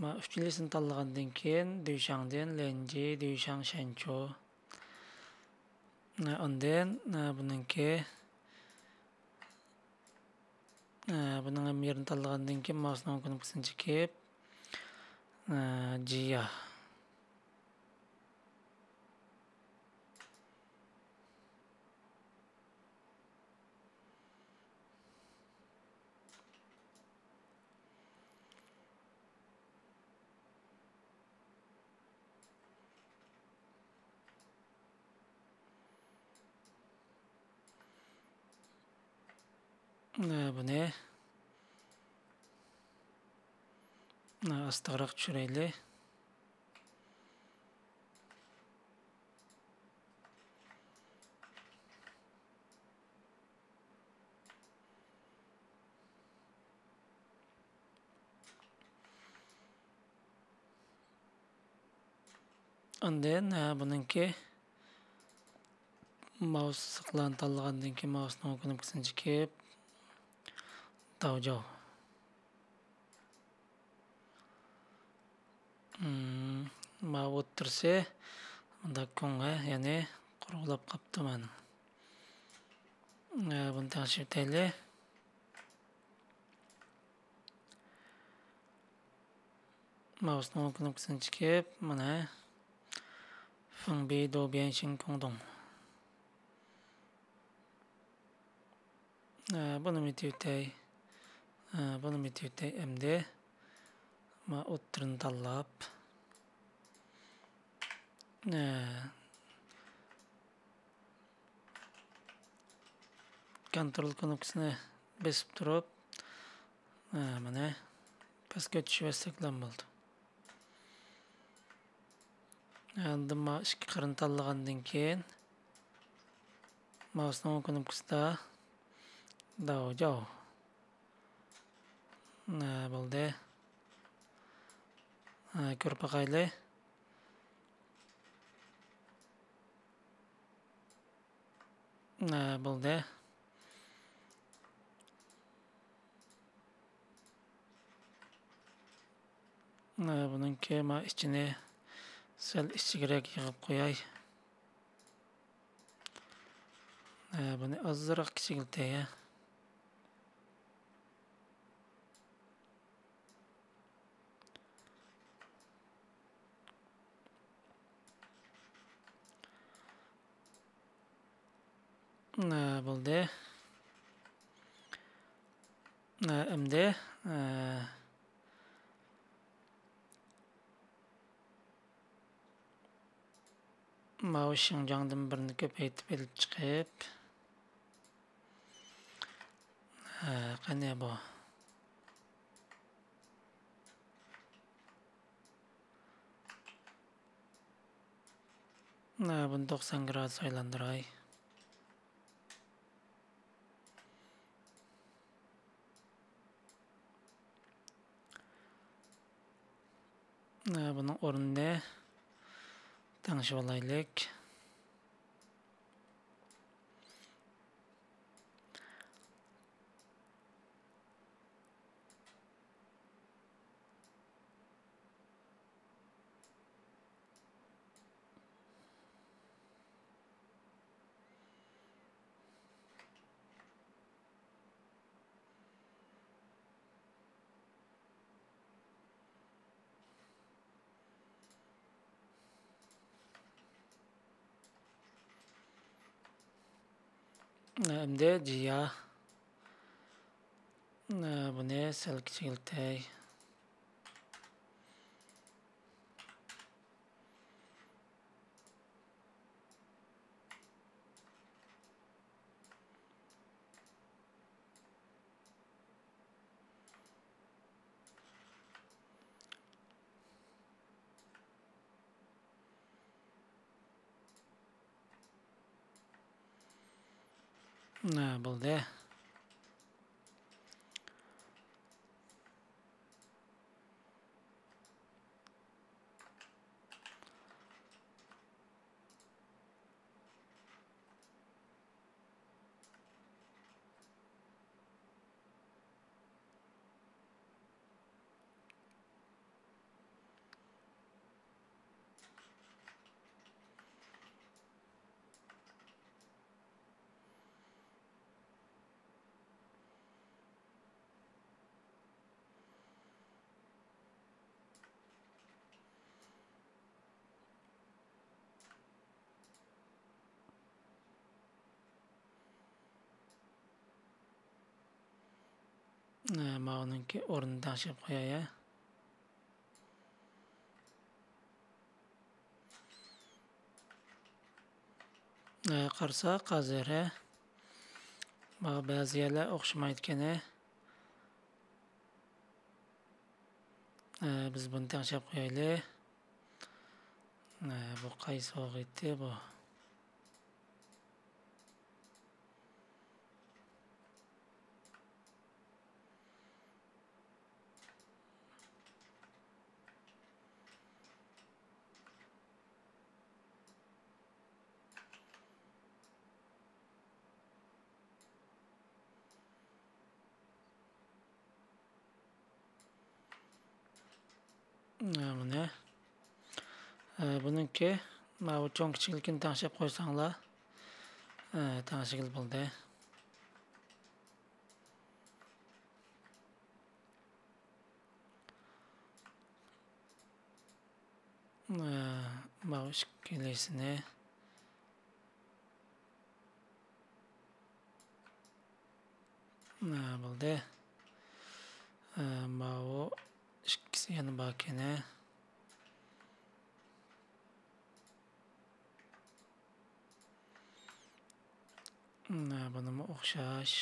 ما ئۈچىنچىسىنى تاللىغاندىن كېيىن، دۈيشاڭدىن لەنجى، دۈيشاڭ شەنچۇ. ئە، ئاندىن، ئە، بۇنىڭكى، ئە، بۇنىڭ ھەممە يېرىنى تاللىغاندىن كېيىن، ماۋۇسنىڭ ئوڭ كنوپكىسىنى چېكىپ، ئە، جىيا. بۇنى ئاستىغىراق چۈشۈرەيلى. ئاندىن، ھە، بۇنىڭكى ماۋۇ سىزىقلارنى تاللىغاندىن كېيىن ماۋۇسنىڭ كنوپكىسىنى چېكىپ، داۋجاۋ. مم، ماۋۇ ئوتتۇرىسى مۇنداق كۆڭ، ھە، يەنى قۇرۇقلاپ قاپتۇ مانا. ھە، بۇنى تەڭشىۋېتەيلى. ماۋۇسنىڭ ئوڭ كنوپكىسىنى چېكىپ، مانا، فېڭبى دوبيەن شىن كوڭدۇڭ. ئە، بۇنى مېتىۋېتەي. ئە، بۇنى مېتىۋېتەي ئەمدى. ما ئوتتۇرىنى تاللاپ. ئە، كونترول كنوپكىسىنى بېسىپ تۇرۇپ، ئە، مانا، پەسكە چۈشۈرۈۋەتسەكلا بولدى. ئاندىن ما ئىككى قىرىنى تاللىغاندىن كېيىن، ماۋۇسنىڭ ئوڭ كنوپكىسىدا داۋجاۋ. ھە، بولدى. ھە، كۆرۈپ باقايلى. ھە، بولدى. ھە، بۇنىڭكى ما ئىچىنى سەل ئىچىگىرەك يىغىپ قوياي. ھە، بۇنى ئازراق كىچىكلىتەي، ھە. ھە، بولدى. ھە، ئەمدى، ھە، ماۋۇ شىڭجاڭدىن بىرنى كۆپەيتىپ ئېلىپ چىقىپ، ھە، قېنى بۇ؟ ھە، بۇنى توقسان گرادۇس ئايلاندۇراي. ھە، بۇنىڭ ئورنىنى تەڭشىۋالايلى. ئەمدى جىيا، بۇنى سەل كىچىكلىتەي. ھە، بولدى. ھە، ماۋۇنىڭكى ئورنىنى تەڭشەپ قوياي، ھە. ھە، قارىساق ھازىر، ھە. ماۋۇ بەزى يەرلەر ئوخشىمايدىكەن، ھە. ھە، بىز بۇنى تەڭشەپ قويايلى. ھە، بۇ قايسى بولغىيتتى بۇ؟ مانا. ئە، بۇنىڭكى، ماۋۇ چوڭ كىچىكلىكىنى تەڭشەپ قويساڭلار، ئە، تەڭشىگىلى بولدى. ئە، ماۋۇ ئىككىلىسىنى. ھە، بولدى. ھە، ماۋۇ ئىككىسى يەنە باركەن، ھە. ھە، بۇنىمۇ ئوخشاش.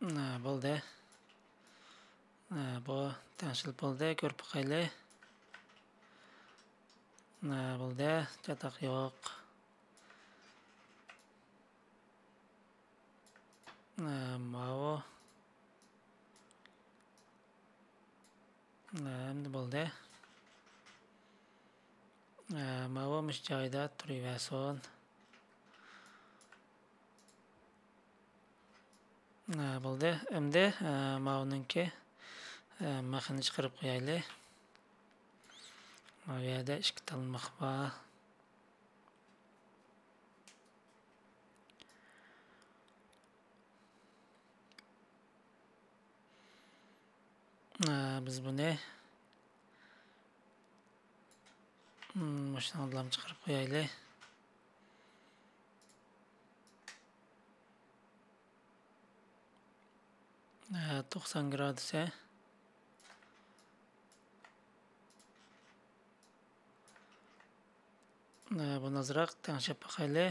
ھە، بولدى. ھە، بۇ تەڭشىلىپ بولدى، كۆرۈپ باقايلى. ھە، بولدى، چاتاق يوق. ھە، ماۋۇ. ئەمدى بولدى. ماۋۇ مۇشۇ جايىدا تۇرۇۋەرسۇن. بولدى. ئەمدى ماۋۇنىڭكى مىخىنى چىقىرىپ قويايلى. ماۋۇ يەردە ئىككى تال مىخ بار. ئە، بىز بۇنى، مم، مۇشۇنىڭ بىلەن چىقىرىپ قويايلى. ئە، توقسان گرادۇس، ئە. ئە، بۇنى ئازراق تەڭشەپ باقايلى.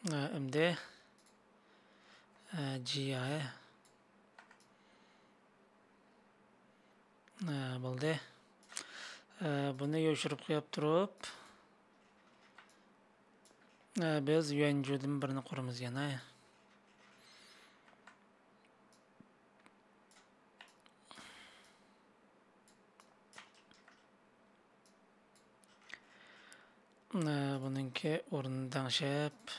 ئە، ئەمدى، ئە، جى ئاي. ئە، بولدى. ئە، بۇنى يوشۇرۇپ قويۇپ تۇرۇپ، ئە، بىز يۈەنجۇدىن بىرنى قۇرىمىز يەنە. ئە، بۇنىڭكى ئورنىنى تەڭشەپ.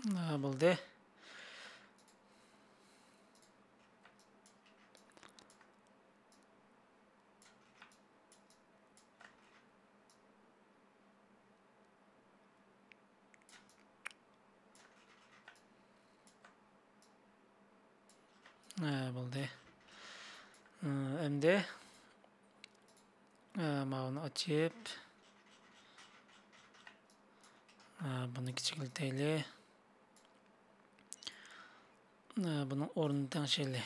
ھە، بولدى. ھە، بولدى. ئەمدى، ئە، ماۋۇنى ئاچىپ، ئە، بۇنى كىچىكلىتەيلى. ئە، بۇنىڭ ئورنىنى تەڭشەيلى.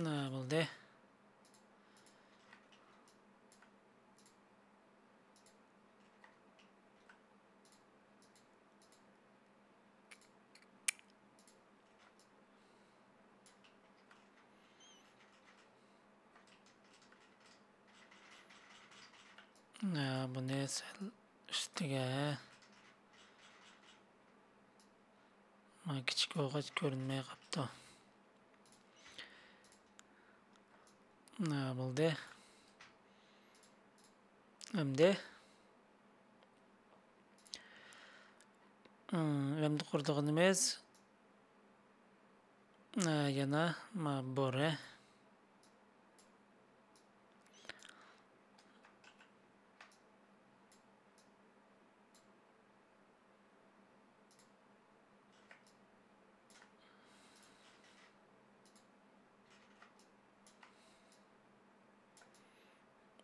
نە بولدى؟ ھە، بۇنى سەل ئۈستىگە. ما كىچىك بولغاچ كۆرۈنمەي قاپتۇ. ھە، بولدى. ئەمدى، ئەمدى قۇرىدىغىنىمىز، ھە، يەنە ما بورە.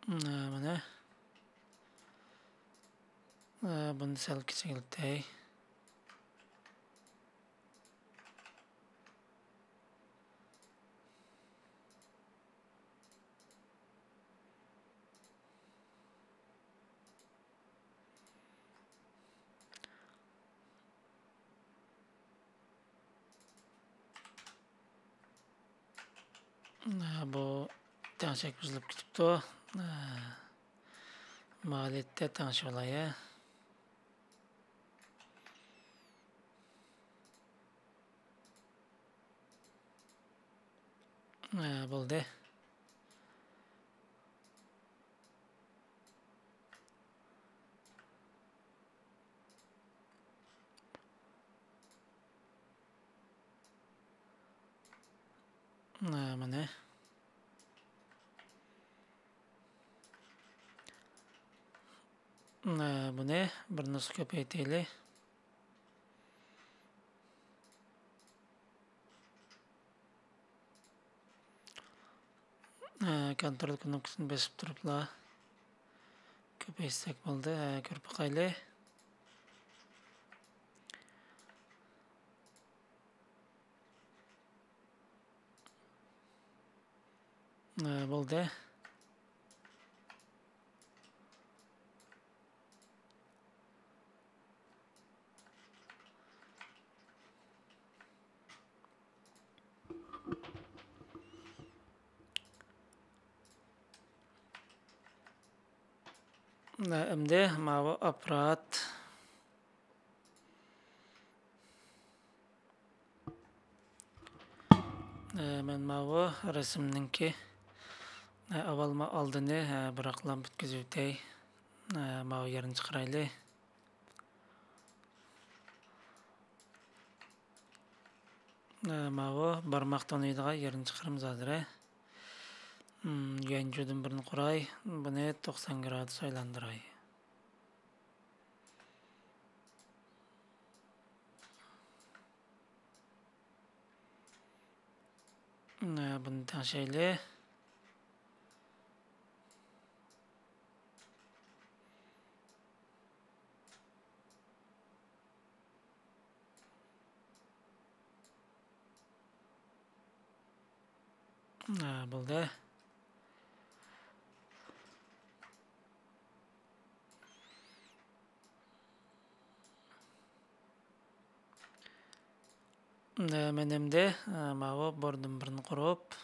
مانا. بۇنى سەل كىچىكلىتەي. بۇ تەڭشەك بۇزۇلۇپ كېتىپتۇ. مالىيەتتە تەڭشىۋالاي. ھە، بولدى. ھە، مانا. ھە، بۇنى بىر نۇسخا كۆپەيتەيلى. ھە، كونترول كۇنۇپكىسىنى بېسىپ تۇرۇپلا كۆپەيتسەك بولدى. ھە، كۆرۈپ باقايلى. ھە، بولدى. ئەمدى ماۋۇ ئاپپارات. مەن ماۋۇ رەسىمنىڭكى ئاۋۋال ما ئالدىنى بىراقلا پۈتكۈزۈۋېتەي. ماۋۇ يەرنى چىقىرايلى. ماۋۇ بارماق تونۇيدىغان يەرنى چىقىرىمىز ھازىر. يۈەنجۇدىن بىرنى قۇراي، بۇنى توقسان گرادۇس ئايلاندۇراي. بۇنى تەڭشەيلى. بولدى. مەن ئەمدى ماۋۇ بوردىن بىرنى قۇرۇپ،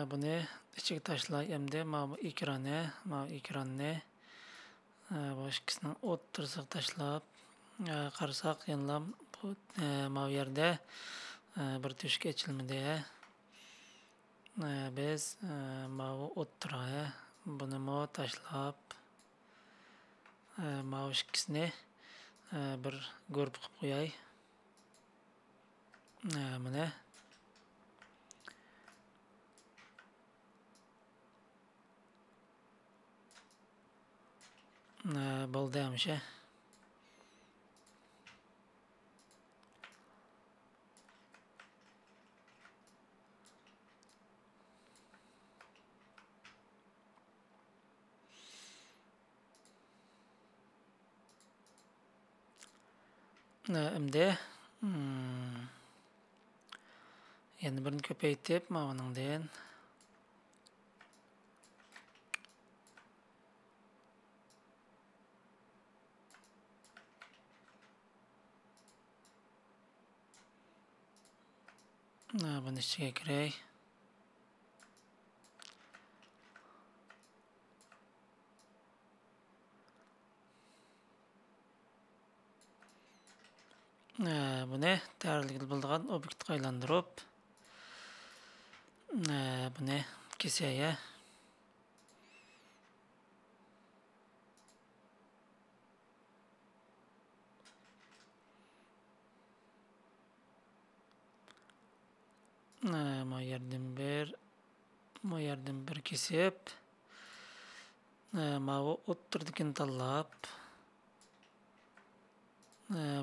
بۇنى ئىچىگە تاشلاي. ئەمدى ماۋۇ ئېكرانى، ماۋۇ ئېكراننى، بۇ ئىككىسىنىڭ ئوتتۇرىسىغا تاشلاپ، قارىساق يەنىلا بۇ، ماۋۇ يەردە بىر تۆشۈك ئېچىلمىدى. بىز ماۋۇ ئوتتۇرا، بۇنىمۇ تاشلاپ، ماۋۇ ئىككىسىنى بىر گۇرۇپپا قىلىپ قوياي. مانا. بولدى ھەمىشە. ئەمدى، يەنە بىرنى كۆپەيتىپ، ماۋۇنىڭدىن. بۇنى ئىچىگە كىرەي. بۇنى تەۋرىلگىلى بولىدىغان ئوبيېكتقا ئايلاندۇرۇپ، بۇنى كېسەي. ما يەردىن بىر، ما يەردىن بىر كېسىپ، ماۋۇ ئوتتۇرىدىكىنى تاللاپ،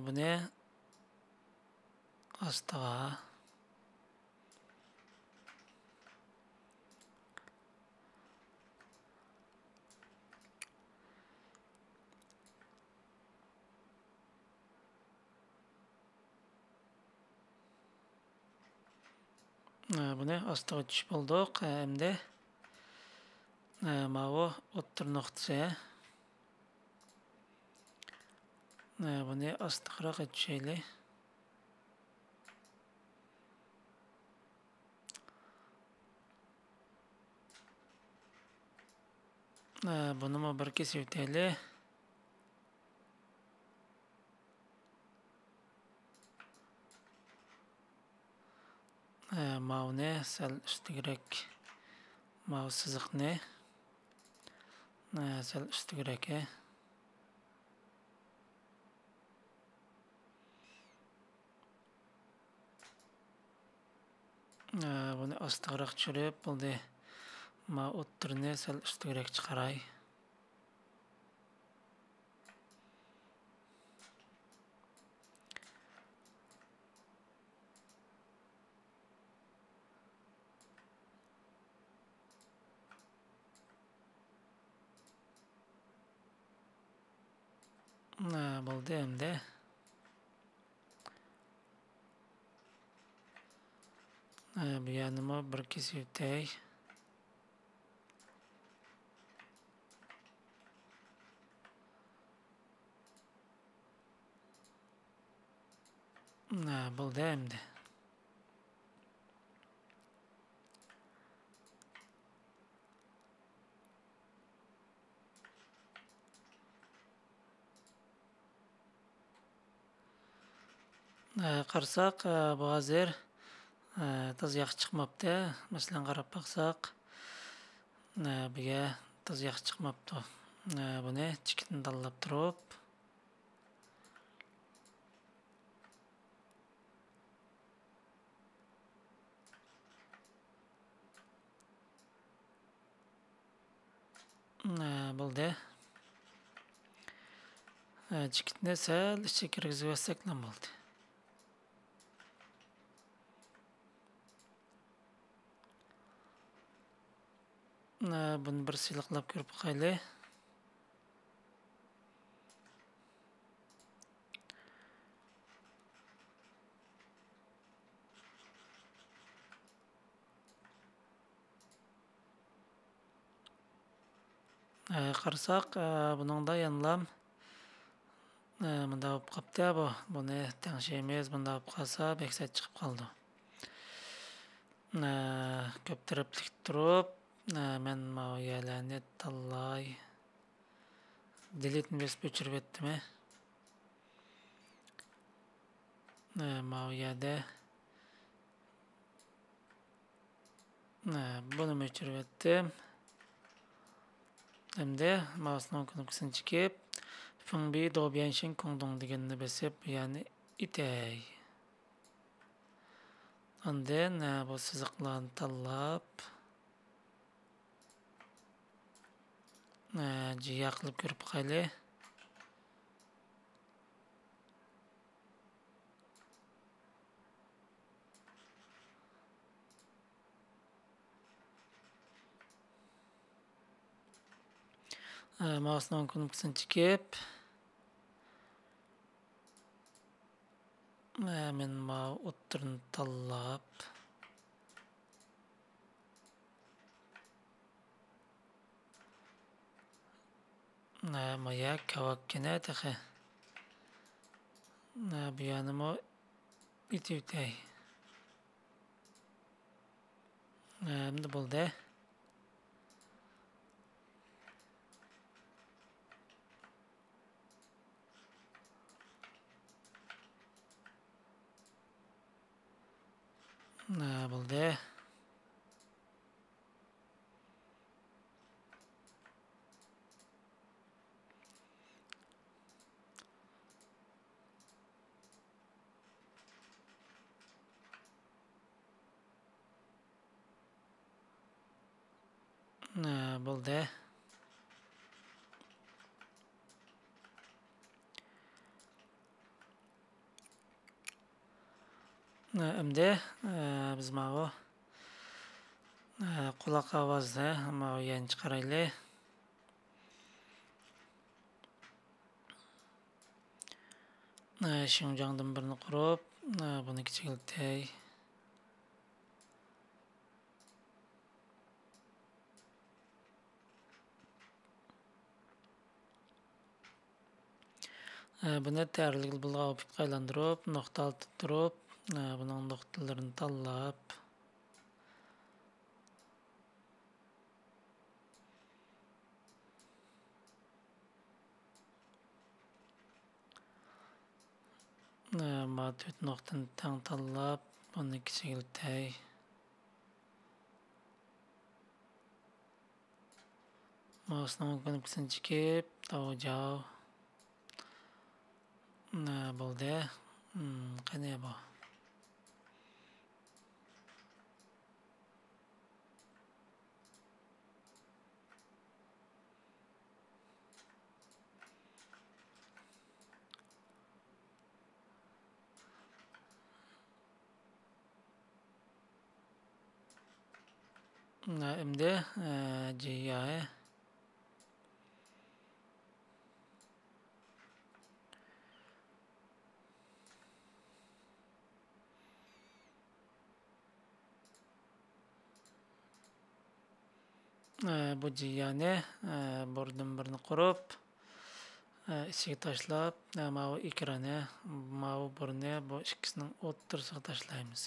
بۇنى ئاستىغا. بۇنى ئاستىغا چۈشۈپ بولدۇق. ئەمدى ماۋۇ ئوتتۇرا نۇقتىسى. بۇنى ئاستىغىراق چۈشەيلى. بۇنىمۇ بىر كېسىۋېتەيلى. ماۋۇنى سەل ئۈستىگىرەك، ماۋۇ سىزىقنى سەل ئۈستىگىرەك. بۇنى ئاستىغىراق چۈشۈرۈپ بولدى. ما ئوتتۇرىنى سەل ئۈستىگىرەك چىقىراي. ھە، بولدى ئەمدى. ھە، بۇ يەرنىمۇ بىر كېسىۋېتەي. ھە، بولدى ئەمدى. ئە، قارىساق، ئە، بۇ ھازىر، ئە، تازا ياخشى چىقماپتۇ. مەسىلەن، قاراپ باقساق، ئە، بۇ يەر تازا ياخشى چىقماپتۇ. ئە، بۇنى چېكىتنى تاللاپ تۇرۇپ، ئە، بولدى. ئە، چېكىتنى سەل ئىچىگە كىرگۈزۈۋەتسەكلا بولدى. ئە، بۇنى بىر سىلىقلاپ كۆرۈپ باقايلى. ئە، قارىساق، ئە، بۇنىڭدا يەنىلا، ئە، مۇنداق بولۇپ قاپتۇ بۇ. بۇنى تەڭشەيمىز. مۇنداق بولۇپ قالسا، بەك سەت چىقىپ قالىدۇ. ئە، كۆپ تەرەپلىك تۇرۇپ، ئە، مەن ماۋۇ يەرلەرنى تاللاي. دېلىتنى بېسىپ ئۆچۈرۈۋەتتىم. ئە، ماۋۇ يەردە ھە، بۇنىمۇ ئۆچۈرۈۋەتتىم. ئەمدى مائۇسنىڭ كۇنۇپكىسىنى چېكىپ، فېڭبى دوبيەنشىن كۇڭدۇڭ دېگەننى بېسىپ، بۇ يەرنى ئېتەي. ئاندىن، ھە، بۇ سىزىقلارنى تاللاپ، ھە، جىيا قىلىپ كۆرۈپ باقايلى. ئە، مائۇسنىڭ كۇنۇپكىسىنى چېكىپ، ئە، مەن ماۋۇ ئوتتۇرىنى تاللاپ، ھە، مايا كاۋاككىنە تېخى. ھە، بۇ يەرنىمۇ ئېتىۋېتەي. ھە، ئەمدى بولدى. ھە، بولدى. ھە، بولدى. ھە، ئەمدى، ھە، بىز ماۋۇ، ھە، قۇلاق ئاۋازى، ماۋۇ يەنى چىقارايلى. ھە، شىنجاڭدىن بىرنى قۇرۇپ، ھە، بۇنى كىچىكلىتەي. ھە، بۇنى تەرلىك بىلغا ئوپۇپقا ئايلاندۇرۇپ، نۇقتا ئالتىدا تۇرۇپ، ھە، بۇنىڭ نۇقتىلىرىنى تاللاپ، ما تۆت نۇقتىنى تەڭ تاللاپ، بۇنى كىچىكلىتەي. مائۇسنىڭ كۇنۇپكىسىنى چېكىپ، تاۋجاۋ. بولدى. قېنى بۇ؟ ئەمدى، ئە، جىياي. ئە، بۇ جىيانى، ئە، بىردىن بىرنى قۇرۇپ، ئە، ئىچىگە تاشلاپ، ئە، ماۋۇ ئېكرانى، ماۋۇ بىرنى بۇ ئىككىسىنىڭ ئوتتۇرىسىغا تاشلايمىز.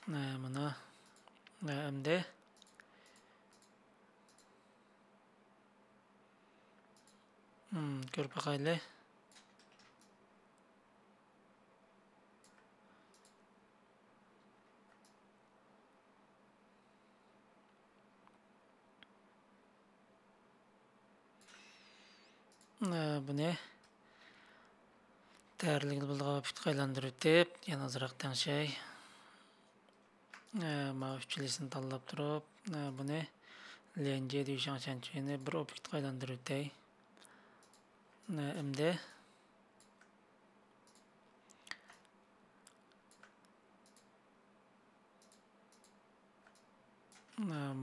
ئە، مانا، ئە، ئەمدى، ھىم، كۆرۈپ باقايلى. ئە، بۇنى تەرلىگىلى بولىدىغان ئوبيېكتقا ئايلاندۇرۇۋېتىپ، يەنە ئازراق تەڭشەي. ئە، ماۋۇ ئۈچىلىسىنى تاللاپ تۇرۇپ، ئە، بۇنى ليەنجيې دۈيشاڭ شەنچۈەننى بىر ئوبيېكتقا ئايلاندۇرۇۋېتەي. ئە، ئەمدى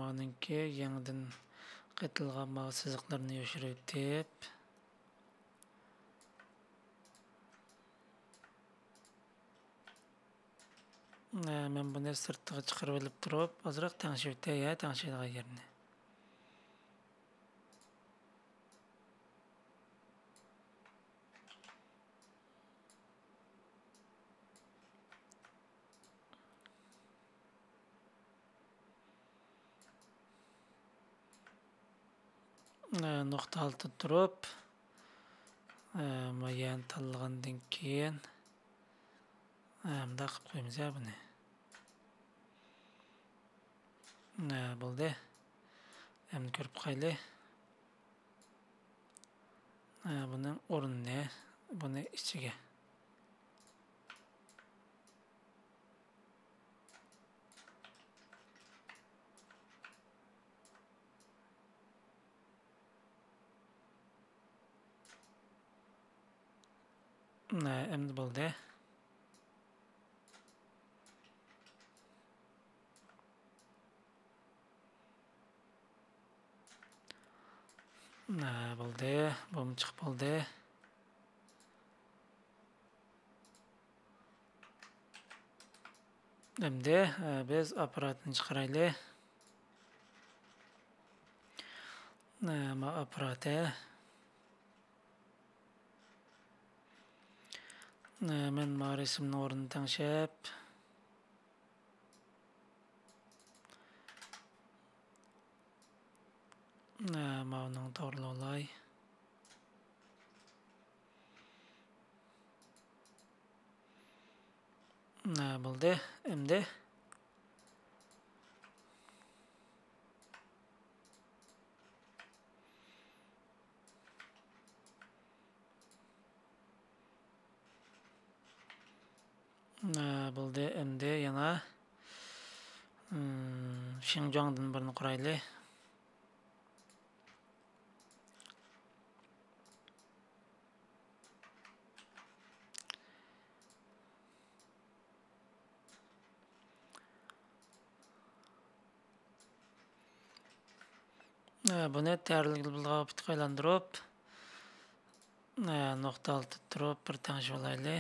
مانىڭكى يېڭىدىن قېتىلغان ماۋۇ سىزىقلىرىنى يوشۇرۇۋېتىپ، مەن بۇنى سىرتىغا چىقىرىۋېلىپ تۇرۇپ، ئازراق تەڭشىۋېتەي، ھە، تەڭشەيدىغان يېرىنى. ئە، نۇقتا ھالىتىدە تۇرۇپ، ئە، مۇئەييەن تاللىغاندىن كېيىن، ئە، مۇنداق قىلىپ قويىمىز يا بۇنى. ئە، بولدى. ئەمدى كۆرۈپ باقايلى. ئە، بۇنىڭ ئورنىنى، بۇنى ئىچىگە. ئە، ئەمدى بولدى. ئە، بولدى. بۇمۇ چىقىپ بولدى. ئەمدى، ئە، بىز ئاپپاراتنى چىقىرايلى. ئە، ما ئاپپاراتى. ئە، مەن ما رەسىمنىڭ ئورنىنى تەڭشەپ، ئە، ماۋۇنىڭ توغرىلىۋالاي. ئە، بولدى. ئەمدى ئە، بولدى. ئەمدى يەنە، ئىم، شىنجاڭدىن بىرنى قۇرايلى. ئە، بۇنى تەرلىگىلى بولىدىغان ئوبيېكتقا ئايلاندۇرۇپ، ئە، نۇقتا ھالىتىدە تۇرۇپ، بىر تەڭشىۋالايلى.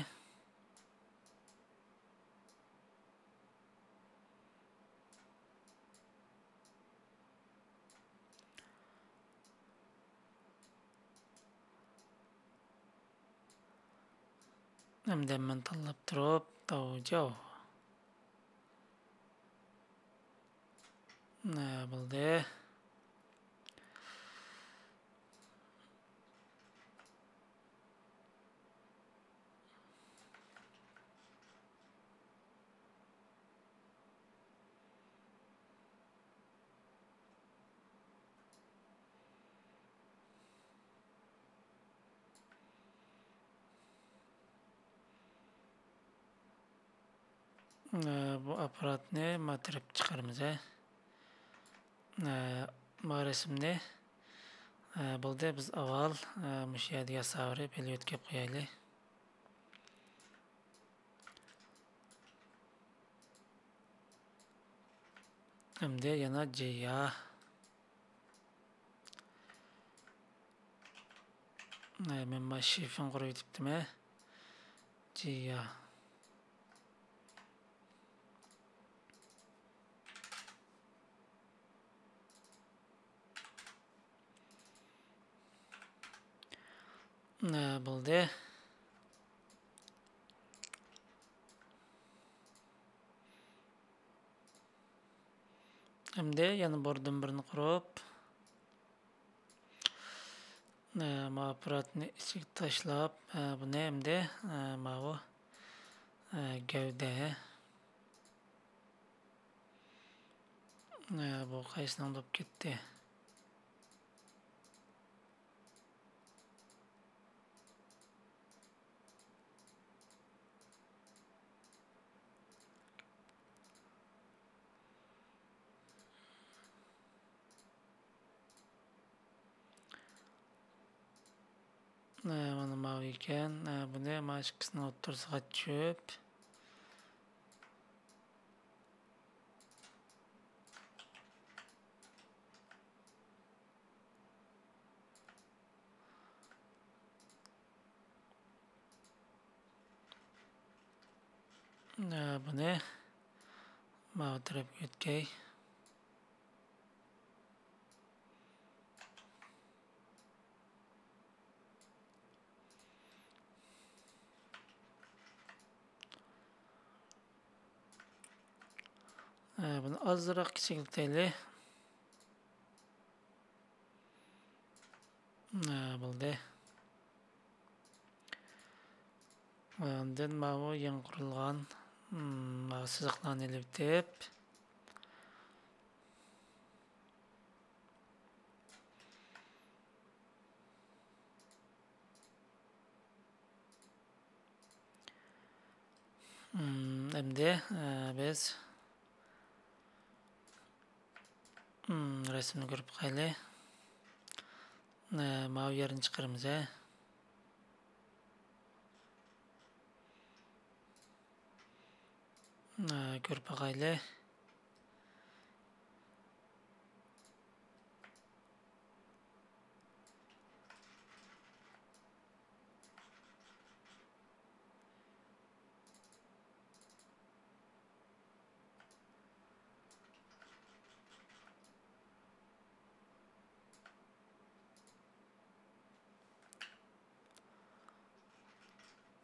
ئەمدى مەن تاللاپ تۇرۇپ، داۋجاۋ. نە بولدى؟ ئە، بۇ ئاپپاراتنى ما تەرەپكە چىقىرىمىز، ھە. ئە، ما رەسىمنى، ئە، بولدى، بىز ئاۋۋال، ئە، مۇشۇ يەردە ياساۋېرىپ، ھېلى يۆتكەپ قويايلى. ئەمدى يەنە جىيا. ئەي، مەن ما شىفىڭ قۇرۇۋېتىپتىمەن. جىيا. نە بولدى؟ ئەمدى يەنە بىردىن بىرنى قۇرۇپ، ئە، ما ئاپپاراتنى ئىچىگە تاشلاپ، ئە، بۇنى ئەمدى، ئە، ماۋۇ، ئە، گەۋدە. ئە، بۇ قايسىنىڭ بولۇپ كەتتى؟ ئە، مانا ماۋۇ ئىكەن. ئە، بۇنى مانا ئىككىسىنىڭ ئوتتۇرىسىغا چۈشۈپ. ئە، بۇنى ماۋۇ تەرەپكە ئۆتكەي. ئە، بۇنى ئازراق كىچىكلىتەيلى. ئە، بولدى. ئاندىن ماۋۇ يېڭى قۇرۇلغان، مم، ماۋۇ سىزىقلارنى ئېلىۋېتىپ. مم، ئەمدى، ئە، بىز، مم، رەسىمنى كۆرۈپ باقايلى. ئە، ماۋۇ يەرنى چىقىرىمىز، ھە. ئە، كۆرۈپ باقايلى.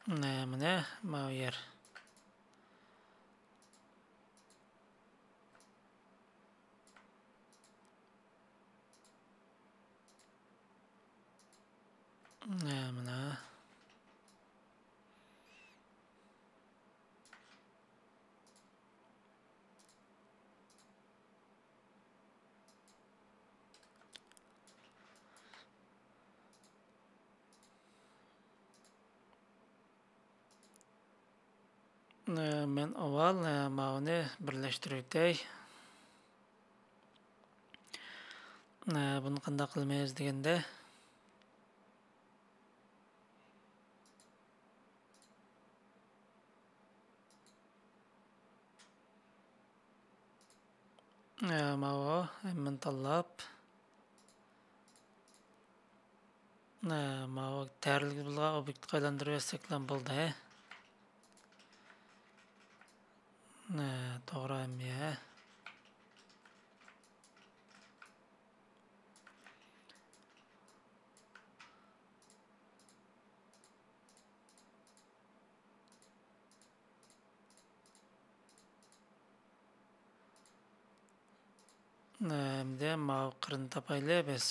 مانا، مانا، ماۋۇ يەر. مانا، مانا. مەن ئاۋۋال ماۋۇنى بىرلەشتۈرۈۋېتەي. بۇنى قانداق قىلىمىز دېگەندە، ئە، ماۋۇ ھەممىنى تاللاپ، ئە، ماۋۇ تەرلىگۈلى بولغان ئوبيېكتقا ئايلاندۇرۇۋەتسەكلا بولدى. ئە، توغرا ھەممە. ئەمدى ماۋۇ قىرنى تاپايلى بىز.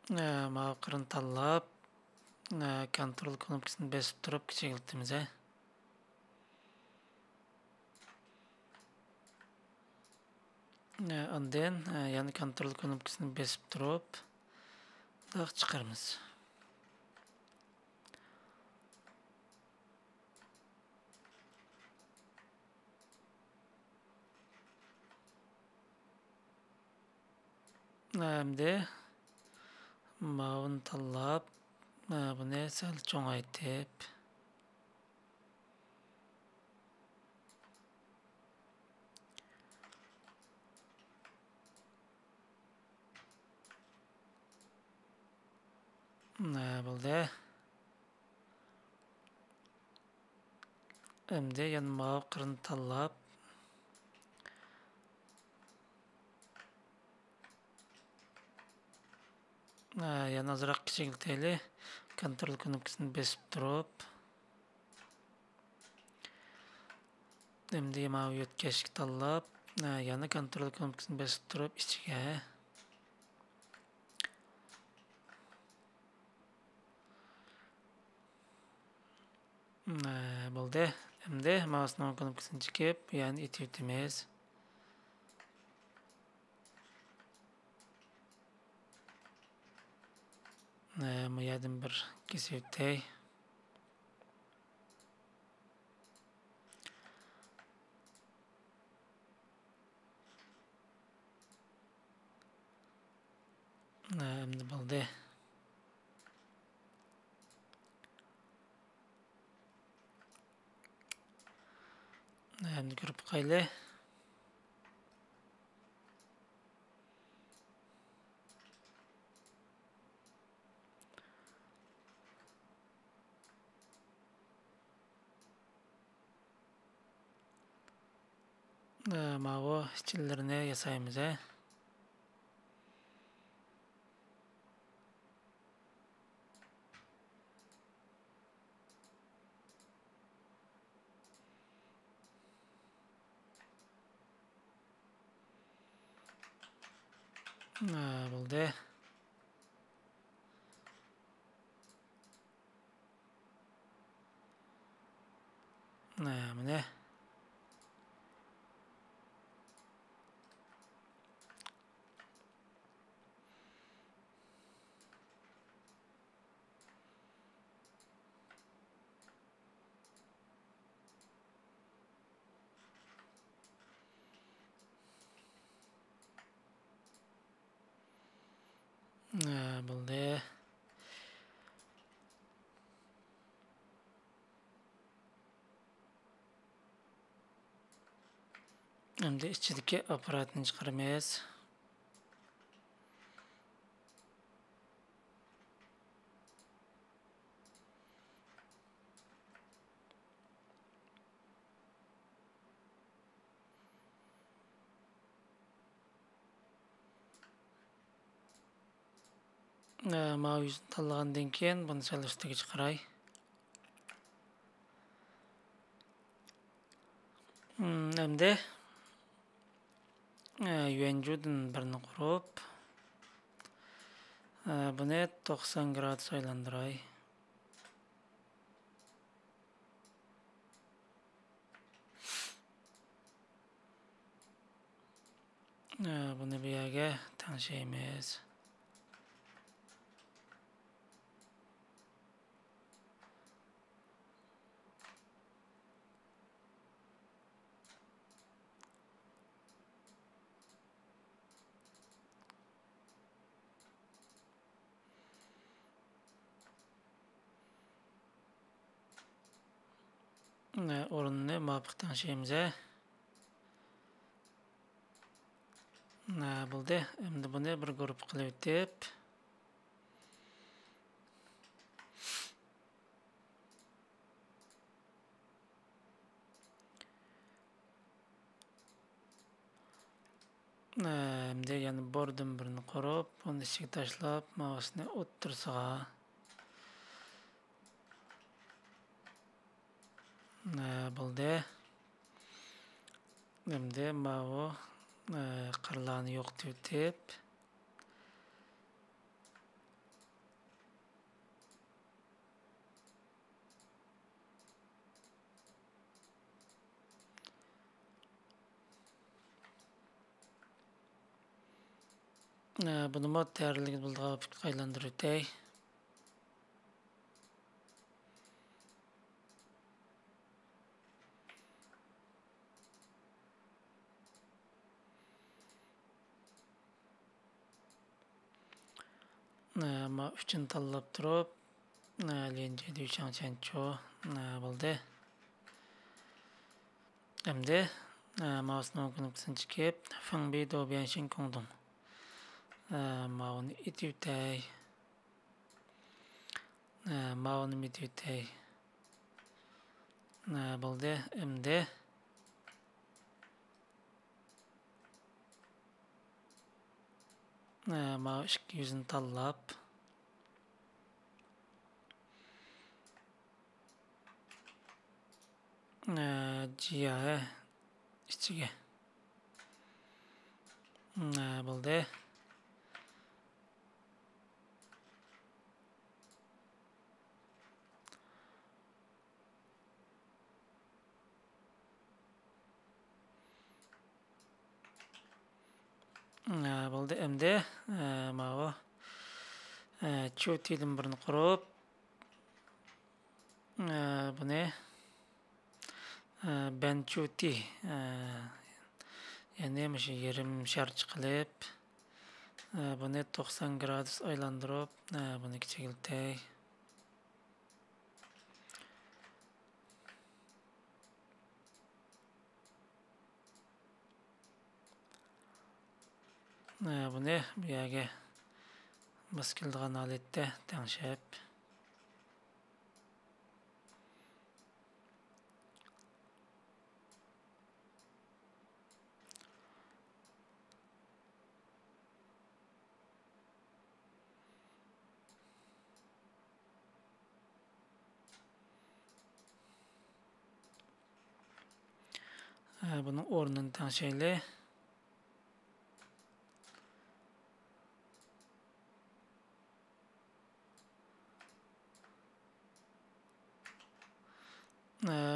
ئە، ماۋۇ قىرنى تاللاپ، ئە، كونترول كۇنۇپكىسىنى بېسىپ تۇرۇپ كىچىكلىتىمىز، ھە. ئە، ئاندىن، ئە، يەنە كونترول كۇنۇپكىسىنى بېسىپ تۇرۇپ، مۇنداق چىقىرىمىز. ئەمدى ماۋۇنى تاللاپ، بۇنى سەل چوڭايتىپ. بولدى. ئەمدى يەنە ماۋۇ قىرنى تاللاپ، يەنە ئازراق كىچىكلىتەيلى. كونترول كۇنۇپكىسىنى بېسىپ تۇرۇپ، ئەمدى ماۋۇ يۆتكەشكە تاللاپ، يەنە كونترول كۇنۇپكىسىنى بېسىپ تۇرۇپ ئىچىگە. ئە، بولدى. ئەمدى ماۋۇسنىڭ كۇنۇپكىسىنى چېكىپ، بۇ يەرنى ئېتىۋېتىمىز. ئە، بۇ يەردىن بىر كېسىۋېتەي. ئەمدى بولدى. ئەمدى كۆرۈپ باقايلى. ئە، ماۋۇ ئىچىلىرىنى ياسايمىز، ھە. ئە، بولدى. ئە، مانا. ئە، بولدى. ئەمدى ئىچىدىكى ئاپپاراتنى چىقىرىمىز. ئە، ماۋۇ يۈزنى تاللىغاندىن كېيىن بۇنى سەل ئۈستىگە چىقىراي. ئەمدى، ئە، يۈەنجۇدىن بىرنى قۇرۇپ، ئە، بۇنى توقسان گرادۇس ئايلاندۇراي. ئە، بۇنى بۇ يەرگە تەڭشەيمىز. ئورۇننى مۇۋاپىق تەڭشەيمىز. بولدى. ئەمدى بۇنى بىر گۇرۇپپا قىلىۋېتىپ، ئەمدى يەنە بوردىن بىرنى قۇرۇپ، ئۇنى ئىچىگە تاشلاپ، ماۋۇسىنى ئوتتۇرىسىغا. بولدى. ئەمدى ماۋۇ، قىرلارنى يوقىتىۋېتىپ، بۇنىمۇ تەرىلگە بولىدىغان پۇتقا ئايلاندۇرۇۋېتەي. ئە، ما ئۈچىنى تاللاپ تۇرۇپ، ئە، ليەنجيې دۈيچاڭ چيەنچو، ئە، بولدى. ئەمدى، ئە، ماۋۇسنىڭ كۇنۇپكىسىنى چېكىپ، فېڭبى دو بيەنشىن كۇڭدۇڭ. ئە، ماۋۇنى ئېتىۋېتەي. ئە، ماۋۇنى ئېتىۋېتەي. ئە، بولدى. ئەمدى ئە، ماۋۇ ئىككى يۈزنى تاللاپ، ئە، جيايې ئىچىگە. ئە، بولدى. ئە، بولدى. ئەمدى، ئە، ماۋۇ، ئە، چۇتىدىن بىرنى قۇرۇپ، ئە، بۇنى، ئە، بەنچۇتى، ئە، يەنى مۇشۇ يېرىم شارچە قىلىپ، بۇنى توقسان گرادۇس ئايلاندۇرۇپ، بۇنى كىچىكلىتەي. بۇنى بۇ يەرگە ماس كېلىدىغان ھالەتتە تەڭشەپ. بۇنىڭ ئورنىنى تەڭشەيلى.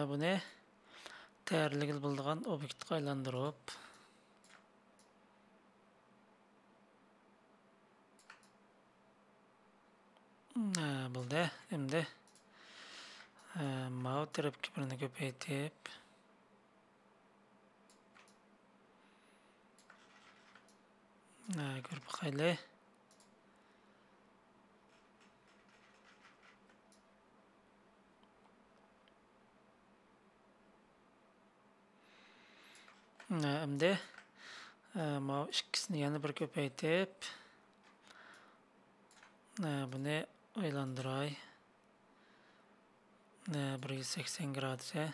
بۇنى تەييارلىگىلى بولىدىغان ئوبيېكتقا ئايلاندۇرۇپ. بولدى. ئەمدى ماۋۇ تەرەپكە بىرنى كۆپەيتىپ، كۆرۈپ باقايلى. ئەمدى ماۋۇ ئىككىسىنى يەنە بىر كۆپەيتىپ، بۇنى ئايلاندۇراي. بىر يۈز سەكسەن گرادۇسى.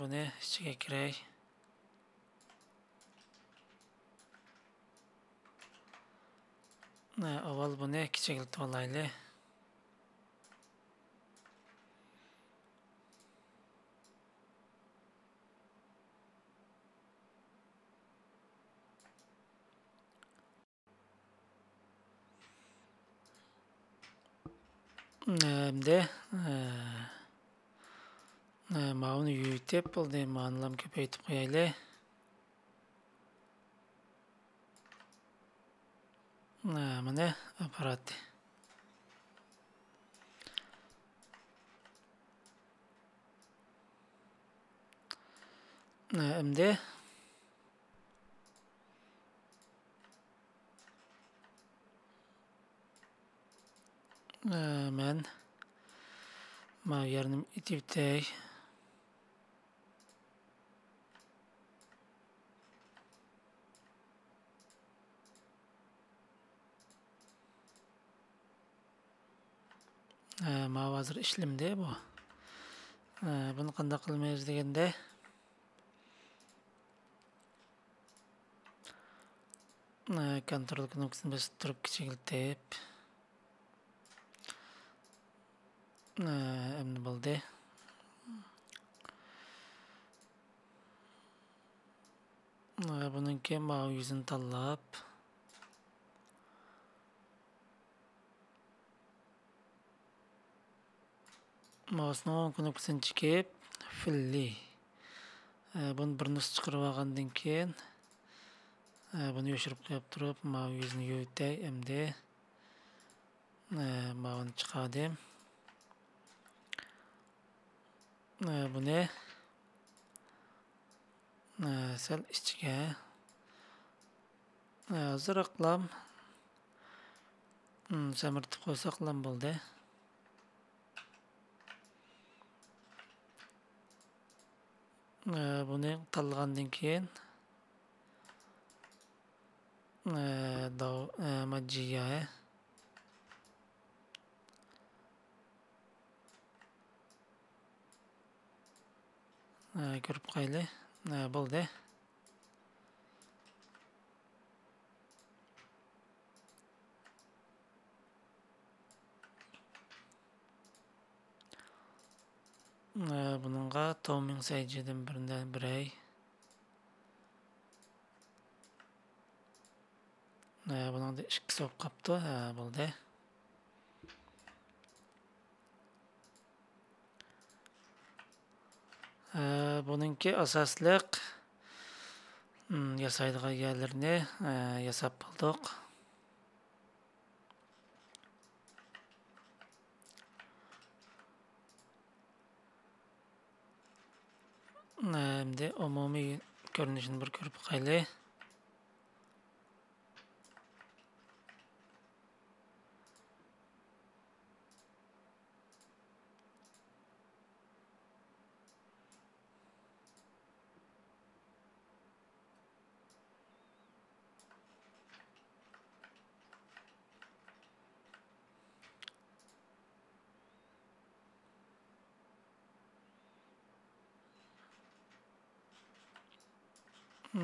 بۇنى ئىچىگە كىرەي. ئاۋۋال بۇنى كىچىكلىتىۋالايلى. ئەمدى ماۋۇنى يۇيۇتۇپ بولدى، مانىلام كۆپەيتىپ قويايلى. مانا ئاپپارات. ئەمدى مەن ماۋۇ يەرنى ئېتىۋېتەي. ماۋۇ ھازىر ئىشلىمىدى بۇ. بۇنى قانداق قىلىمىز دېگەندە، كونترول كنوپكىسىنى بېسىپ تۇرۇپ كىچىكلىتىپ. ئەمدى بولدى. بۇنىڭكى ماۋۇ يۈزىنى تاللاپ، ماۋۇسنىڭ ئوڭ كنوپكىسىنى چېكىپ، فىللى. بۇنى بىر نۇسخا چىقىرىپ ئالغاندىن كېيىن، بۇنى يوشۇرۇپ قويۇپ تۇرۇپ، ماۋۇ يۈزنى يۇيۇتەي ئەمدى. ماۋۇنى چىقاردىم. بۇنى سەل ئىچىگە ئازراقلام سەمرىتىپ قويساقلام بولدى. بۇنى تاللىغاندىن كېيىن، داۋ-، ماجىيا. كۆرۈپ قايلى. بولدى. بۇنىڭغا تومىڭ سەيجىدىن بىرنى بېرەي. بۇنىڭدا ئىككىسى بولۇپ قاپتۇ. بولدى. بۇنىڭكى ئاساسلىق، ياسايدىغان يەرلىرىنى ياساپ بولدۇق. ئەمدى ئومۇمىي كۆرۈنۈشىنى بىر كۆرۈپ باقايلى.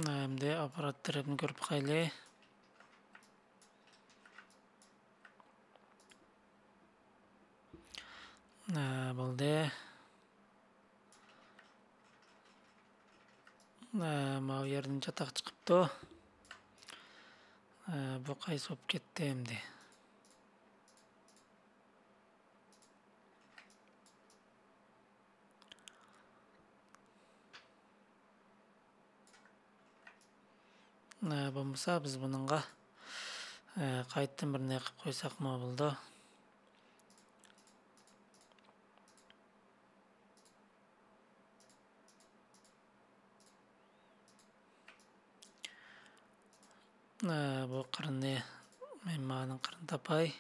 ئەمدى ئاپپارات تەرەپنى كۆرۈپ باقايلى. ھە، بولدى. ھە، ماۋۇ يەردىن چاتاق چىقىپتۇ. ھە، بۇ قايسى بولۇپ كەتتى ئەمدى؟ ھە، بولمىسا بىز بۇنىڭغا، ھە، قايتىدىن بىرنى قىلىپ قويساقمۇ بولىدۇ. ھە، بۇ قىرنى، مەن مانىڭ قىرنى تاپاي.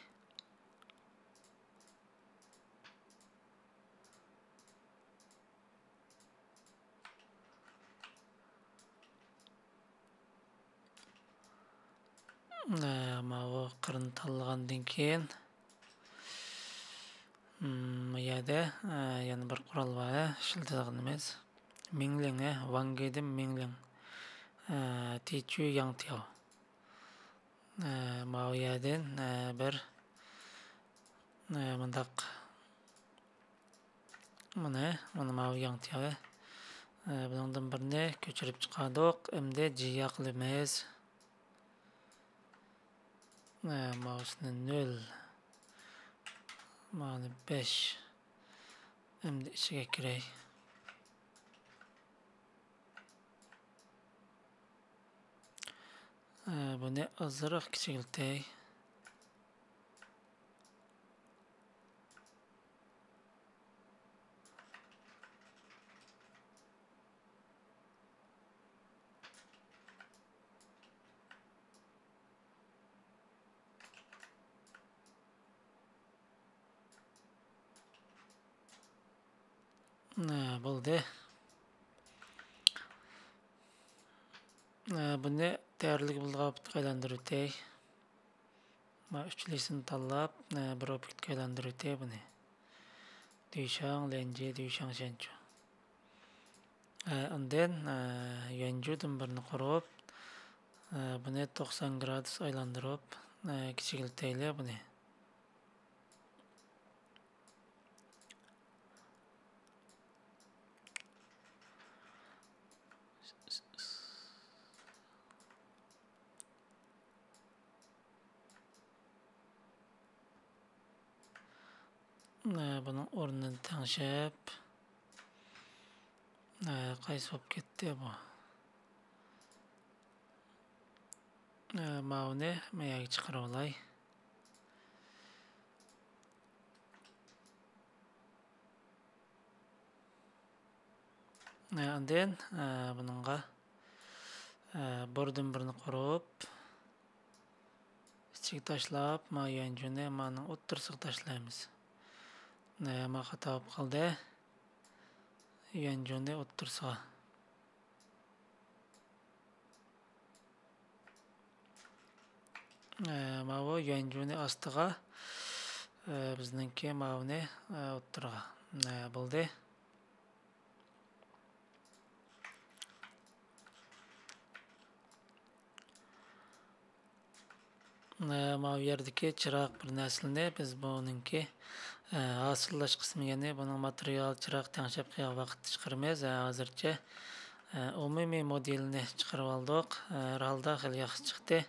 ئە، ماۋۇ قىرنى تاللىغاندىن كېيىن، مم، بۇ يەردە، ئە، يەنە بىر قورال بار، ئە، ئىشلىتىدىغىنىمىز. مىڭلىڭ، ئە، ۋاڭگېدىن مىڭلىڭ. ئە، تىچۈ ياڭتياۋ. ئە، ماۋۇ يەردىن، ئە، بىر، ئە، مۇنداق مانا، مانا ماۋۇ ياڭتياۋ. ئە، بۇنىڭدىن بىرنى كۆچۈرۈپ چىقاردۇق. ئەمدى جىيا قىلىمىز. ئە، ماۋۇسىنى نۆل. مانى بەش. ئەمدى ئىچىگە كىرەي. ئە، بۇنى ئازراق كىچىكلىتەي. ھە، بولدى. ھە، بۇنى تەييارلىقى بولىدىغان ئوبيېكتقا ئايلاندۇرۇۋېتەي. مانا ئۈچلىسىنى تاللاپ، ھە، بىر ئوبيېكتقا ئايلاندۇرۇۋېتەي بۇنى. دۈيشاڭ، ليەنجى، دۈيشاڭ، شەنچۇ. ھە، ئاندىن، ھە، يۈەنجۇدىن بىرنى قۇرۇپ، ھە، بۇنى توقسان گرادۇس ئايلاندۇرۇپ، ھە، كىچىكلىتەيلى بۇنى. ئە، بۇنىڭ ئورنىنى تەڭشەپ، ئە، قايسى بولۇپ كەتتى بۇ؟ ئە، ماۋۇنى مەيەگە چىقىرىۋالاي. ئە، ئاندىن، ئە، بۇنىڭغا، ئە، بىردىن بىرنى قۇرۇپ، ئىچىگە تاشلاپ، ما يۈەنجۇنى مانىڭ ئوتتۇرىسىغا تاشلايمىز. ئە، ما خاتا بولۇپ قالدى. يۈەنجۇنى ئوتتۇرىسىغا. ئە، ماۋۇ يۈەنجۇنى ئاستىغا، ئە، بىزنىڭكى ماۋۇنى، ئە، ئوتتۇرىغا. ئە، بولدى. ئە، ماۋۇ يەردىكى چىراغ بىر نەرسىلىرىنى بىز بۇنىڭكى، ئە، ھاسىللاش قىسمى، يەنى بۇنىڭ ماتېرىيال، چىراغ تەڭشەپ قىلغان ۋاقىتتا چىقىرىمىز. ئە، ھازىرچە، ئە، ئومۇمىي مودېلىنى چىقىرىۋالدۇق. ئە، ھەر ھالدا خېلى ياخشى چىقتى.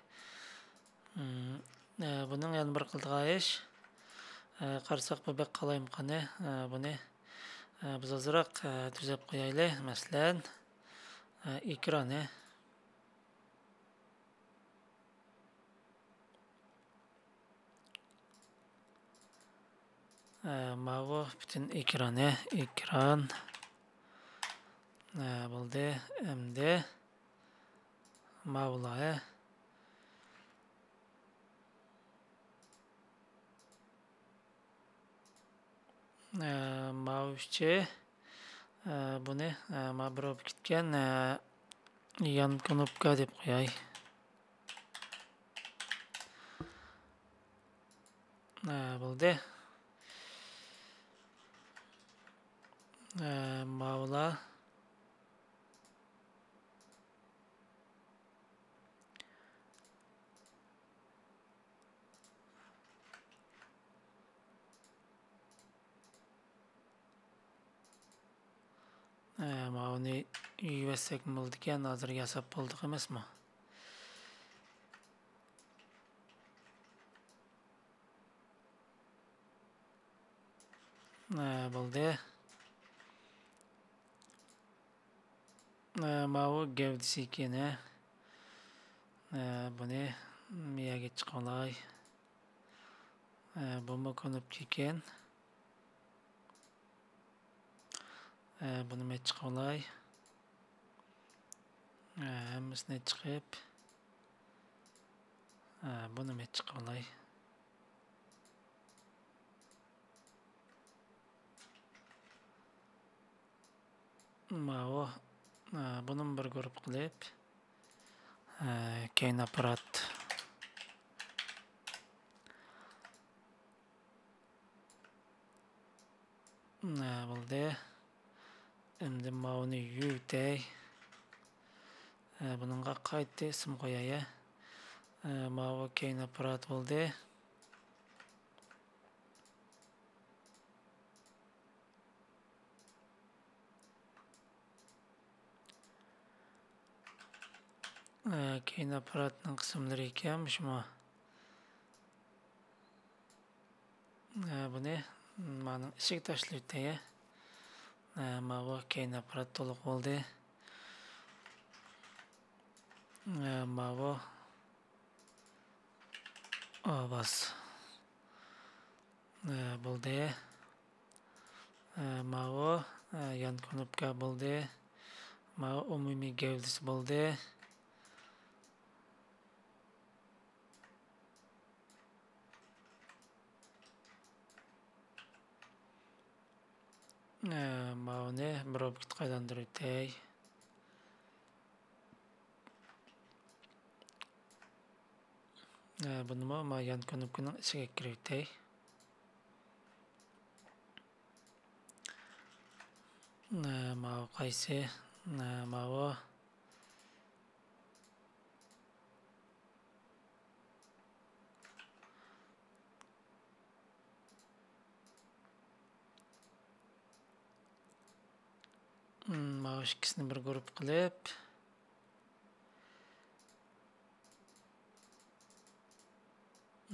مم، ئە، بۇنىڭ يەنە بىر قىلىدىغان ئىش، ئە، قارىساق بۇ بەك قالايمىقان. ئە، بۇنى، ئە، بىز ئازراق، ئە، تۈزەپ قويايلى. مەسىلەن، ئە، ئېكرانى. ئە، ماۋۇ پۈتۈن ئېكرانى، ئېكران. ئە، بولدى. ئەمدى ماۋۇلار، ھە. ئە، ماۋۇ ئۈچى، ئە، بۇنى، ئە، ما بىر بولۇپ كەتكەن، ئە، يان كۇنۇپكا دەپ قوياي. ئە، بولدى. ئە، ماۋۇلار. ئە، ماۋۇنى يۇيۇۋەتسەكمۇ بولىدىكەن، ھازىر ياساپ بولدۇق ئەمەسمۇ؟ ئە، بولدى. ئە، ماۋۇ گەۋدىسى ئىكەن، ھە. ئە، بۇنى يەرگە چىقىۋالاي. ئە، بۇمۇ كۇنۇپكا ئىكەن. ئە، بۇنىمۇ چىقىۋالاي. ئە، ھەممىسىنى چىقىپ، ئە، بۇنىمۇ چىقىۋالاي. ماۋۇ، ئە، بۇنىمۇ بىر گۇرۇپپا قىلىپ، ئە، كەينى ئاپپارات. ئە، بولدى. ئەمدى ماۋۇنى يۇيۇۋېتەي. ئە، بۇنىڭغا قايتا ئىسىم قوياي، ھە. ئە، ماۋۇ كەينى ئاپپارات بولدى. ئە، كەينى ئاپپاراتنىڭ قىسىملىرى ئىكەن، مۇشۇمۇ. ئە، بۇنى مانىڭ ئىچىگە تاشلىۋېتەي. ئە، ماۋۇ كەينى ئاپپارات تولۇق بولدى. ئە، ماۋۇ ئاۋاز. ئە، بولدى. ئە، ماۋۇ، ئە، يان كۇنۇپكا بولدى. ماۋۇ ئومۇمىي گەۋدىسى بولدى. ئە، ماۋۇنى بىر ئوبيېكتقا ئايلاندۇرۇۋېتەي. ئە، بۇنىمۇ ما يان كۇنۇپكىنىڭ ئىچىگە كىرىۋېتەي. ئە، ماۋۇ قايسى؟ ئە، ماۋۇ. مم، ماۋۇ ئىككىسىنى بىر گۇرۇپپا قىلىپ،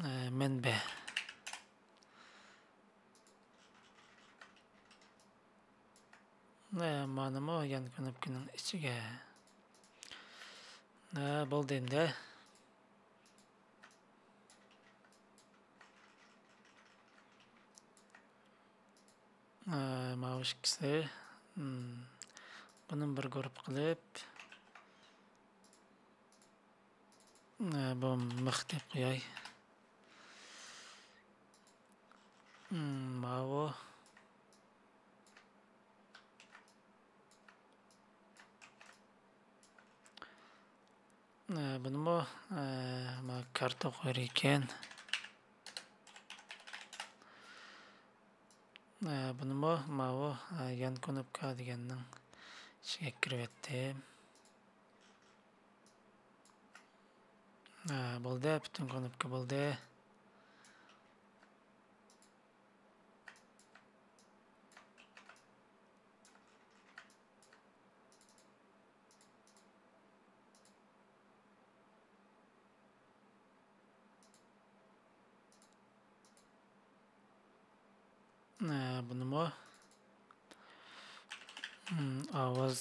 ئە، مەنبە. ئە، مانىمۇ يان كۇنۇپكىنىڭ ئىچىگە. ئە، بولدى ئەمدى. ئە، ماۋۇ ئىككىسى. مم. بۇنى بىر گۇرۇپپا قىلىپ، ئە، بۇ مىخ دەپ قوياي. مم، ماۋۇ. ئە، بۇنىمۇ، ئە، ما كارتا قويار ئىكەن. ئە، بۇنىمۇ ماۋۇ، ئە، يان كۇنۇپكا دېگەننىڭ ئىچىگە كىرىۋەتتىم. ئە، بولدى، پۈتۈن كۇنۇپكا بولدى. ئە، بۇنىمۇ، مم، ئاۋاز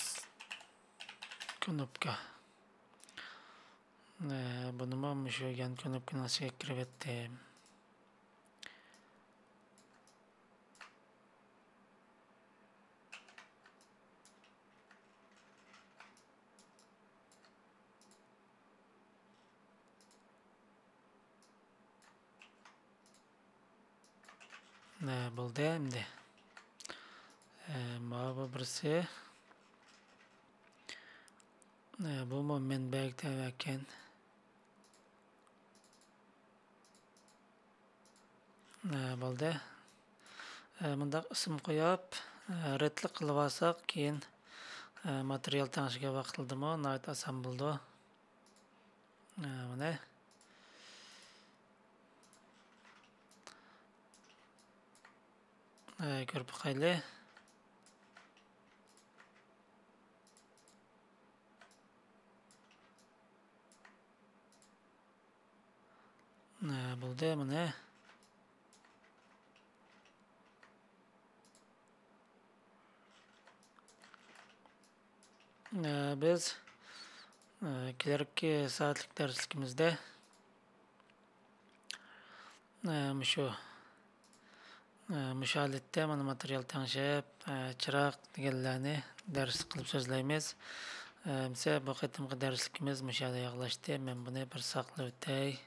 كۇنۇپكا. ئە، بۇنىمۇ مۇشۇ يان كۇنۇپكىنىڭ ئىچىگە كىرىۋەتتىم. ھە، بولدى ئەمدى. ھە، ماۋۇ بىرسى. ھە، بۇمۇ مەنبەگە تەۋەكەن. ھە، بولدى. ھە، مۇنداق ئىسىم قويۇپ، ھە، رەتلىك قىلىۋالساق، كېيىن، ھە، ماتېرىيال تەڭشىگەن ۋاقتىدىمۇ ناھايىتى ئاسان بولىدۇ. ھە، مانا. ھە، كۆرۈپ باقايلى. ھە، بولدى، مانا. ھە، بىز، ھە، كېلەركى سائەتلىك دەرسلىكىمىزدە، ھە، مۇشۇ، ھە، مۇشۇ ھالەتتە مانا ماتېرىيال تەڭشەپ، ھە، چىراغ دېگەنلەرنى دەرس قىلىپ سۆزلەيمىز. ھە، ئەمسە بۇ قېتىمقى دەرسلىكىمىز مۇشۇ يەردە ئاياغلاشتى. مەن بۇنى بىر ساقلىۋېتەي.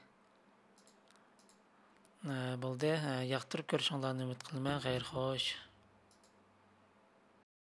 ھە، بولدى. ھە، ياقتۇرۇپ كۆرۈشۈڭلارنى ئۈمىد قىلىمەن. خەير، خوش.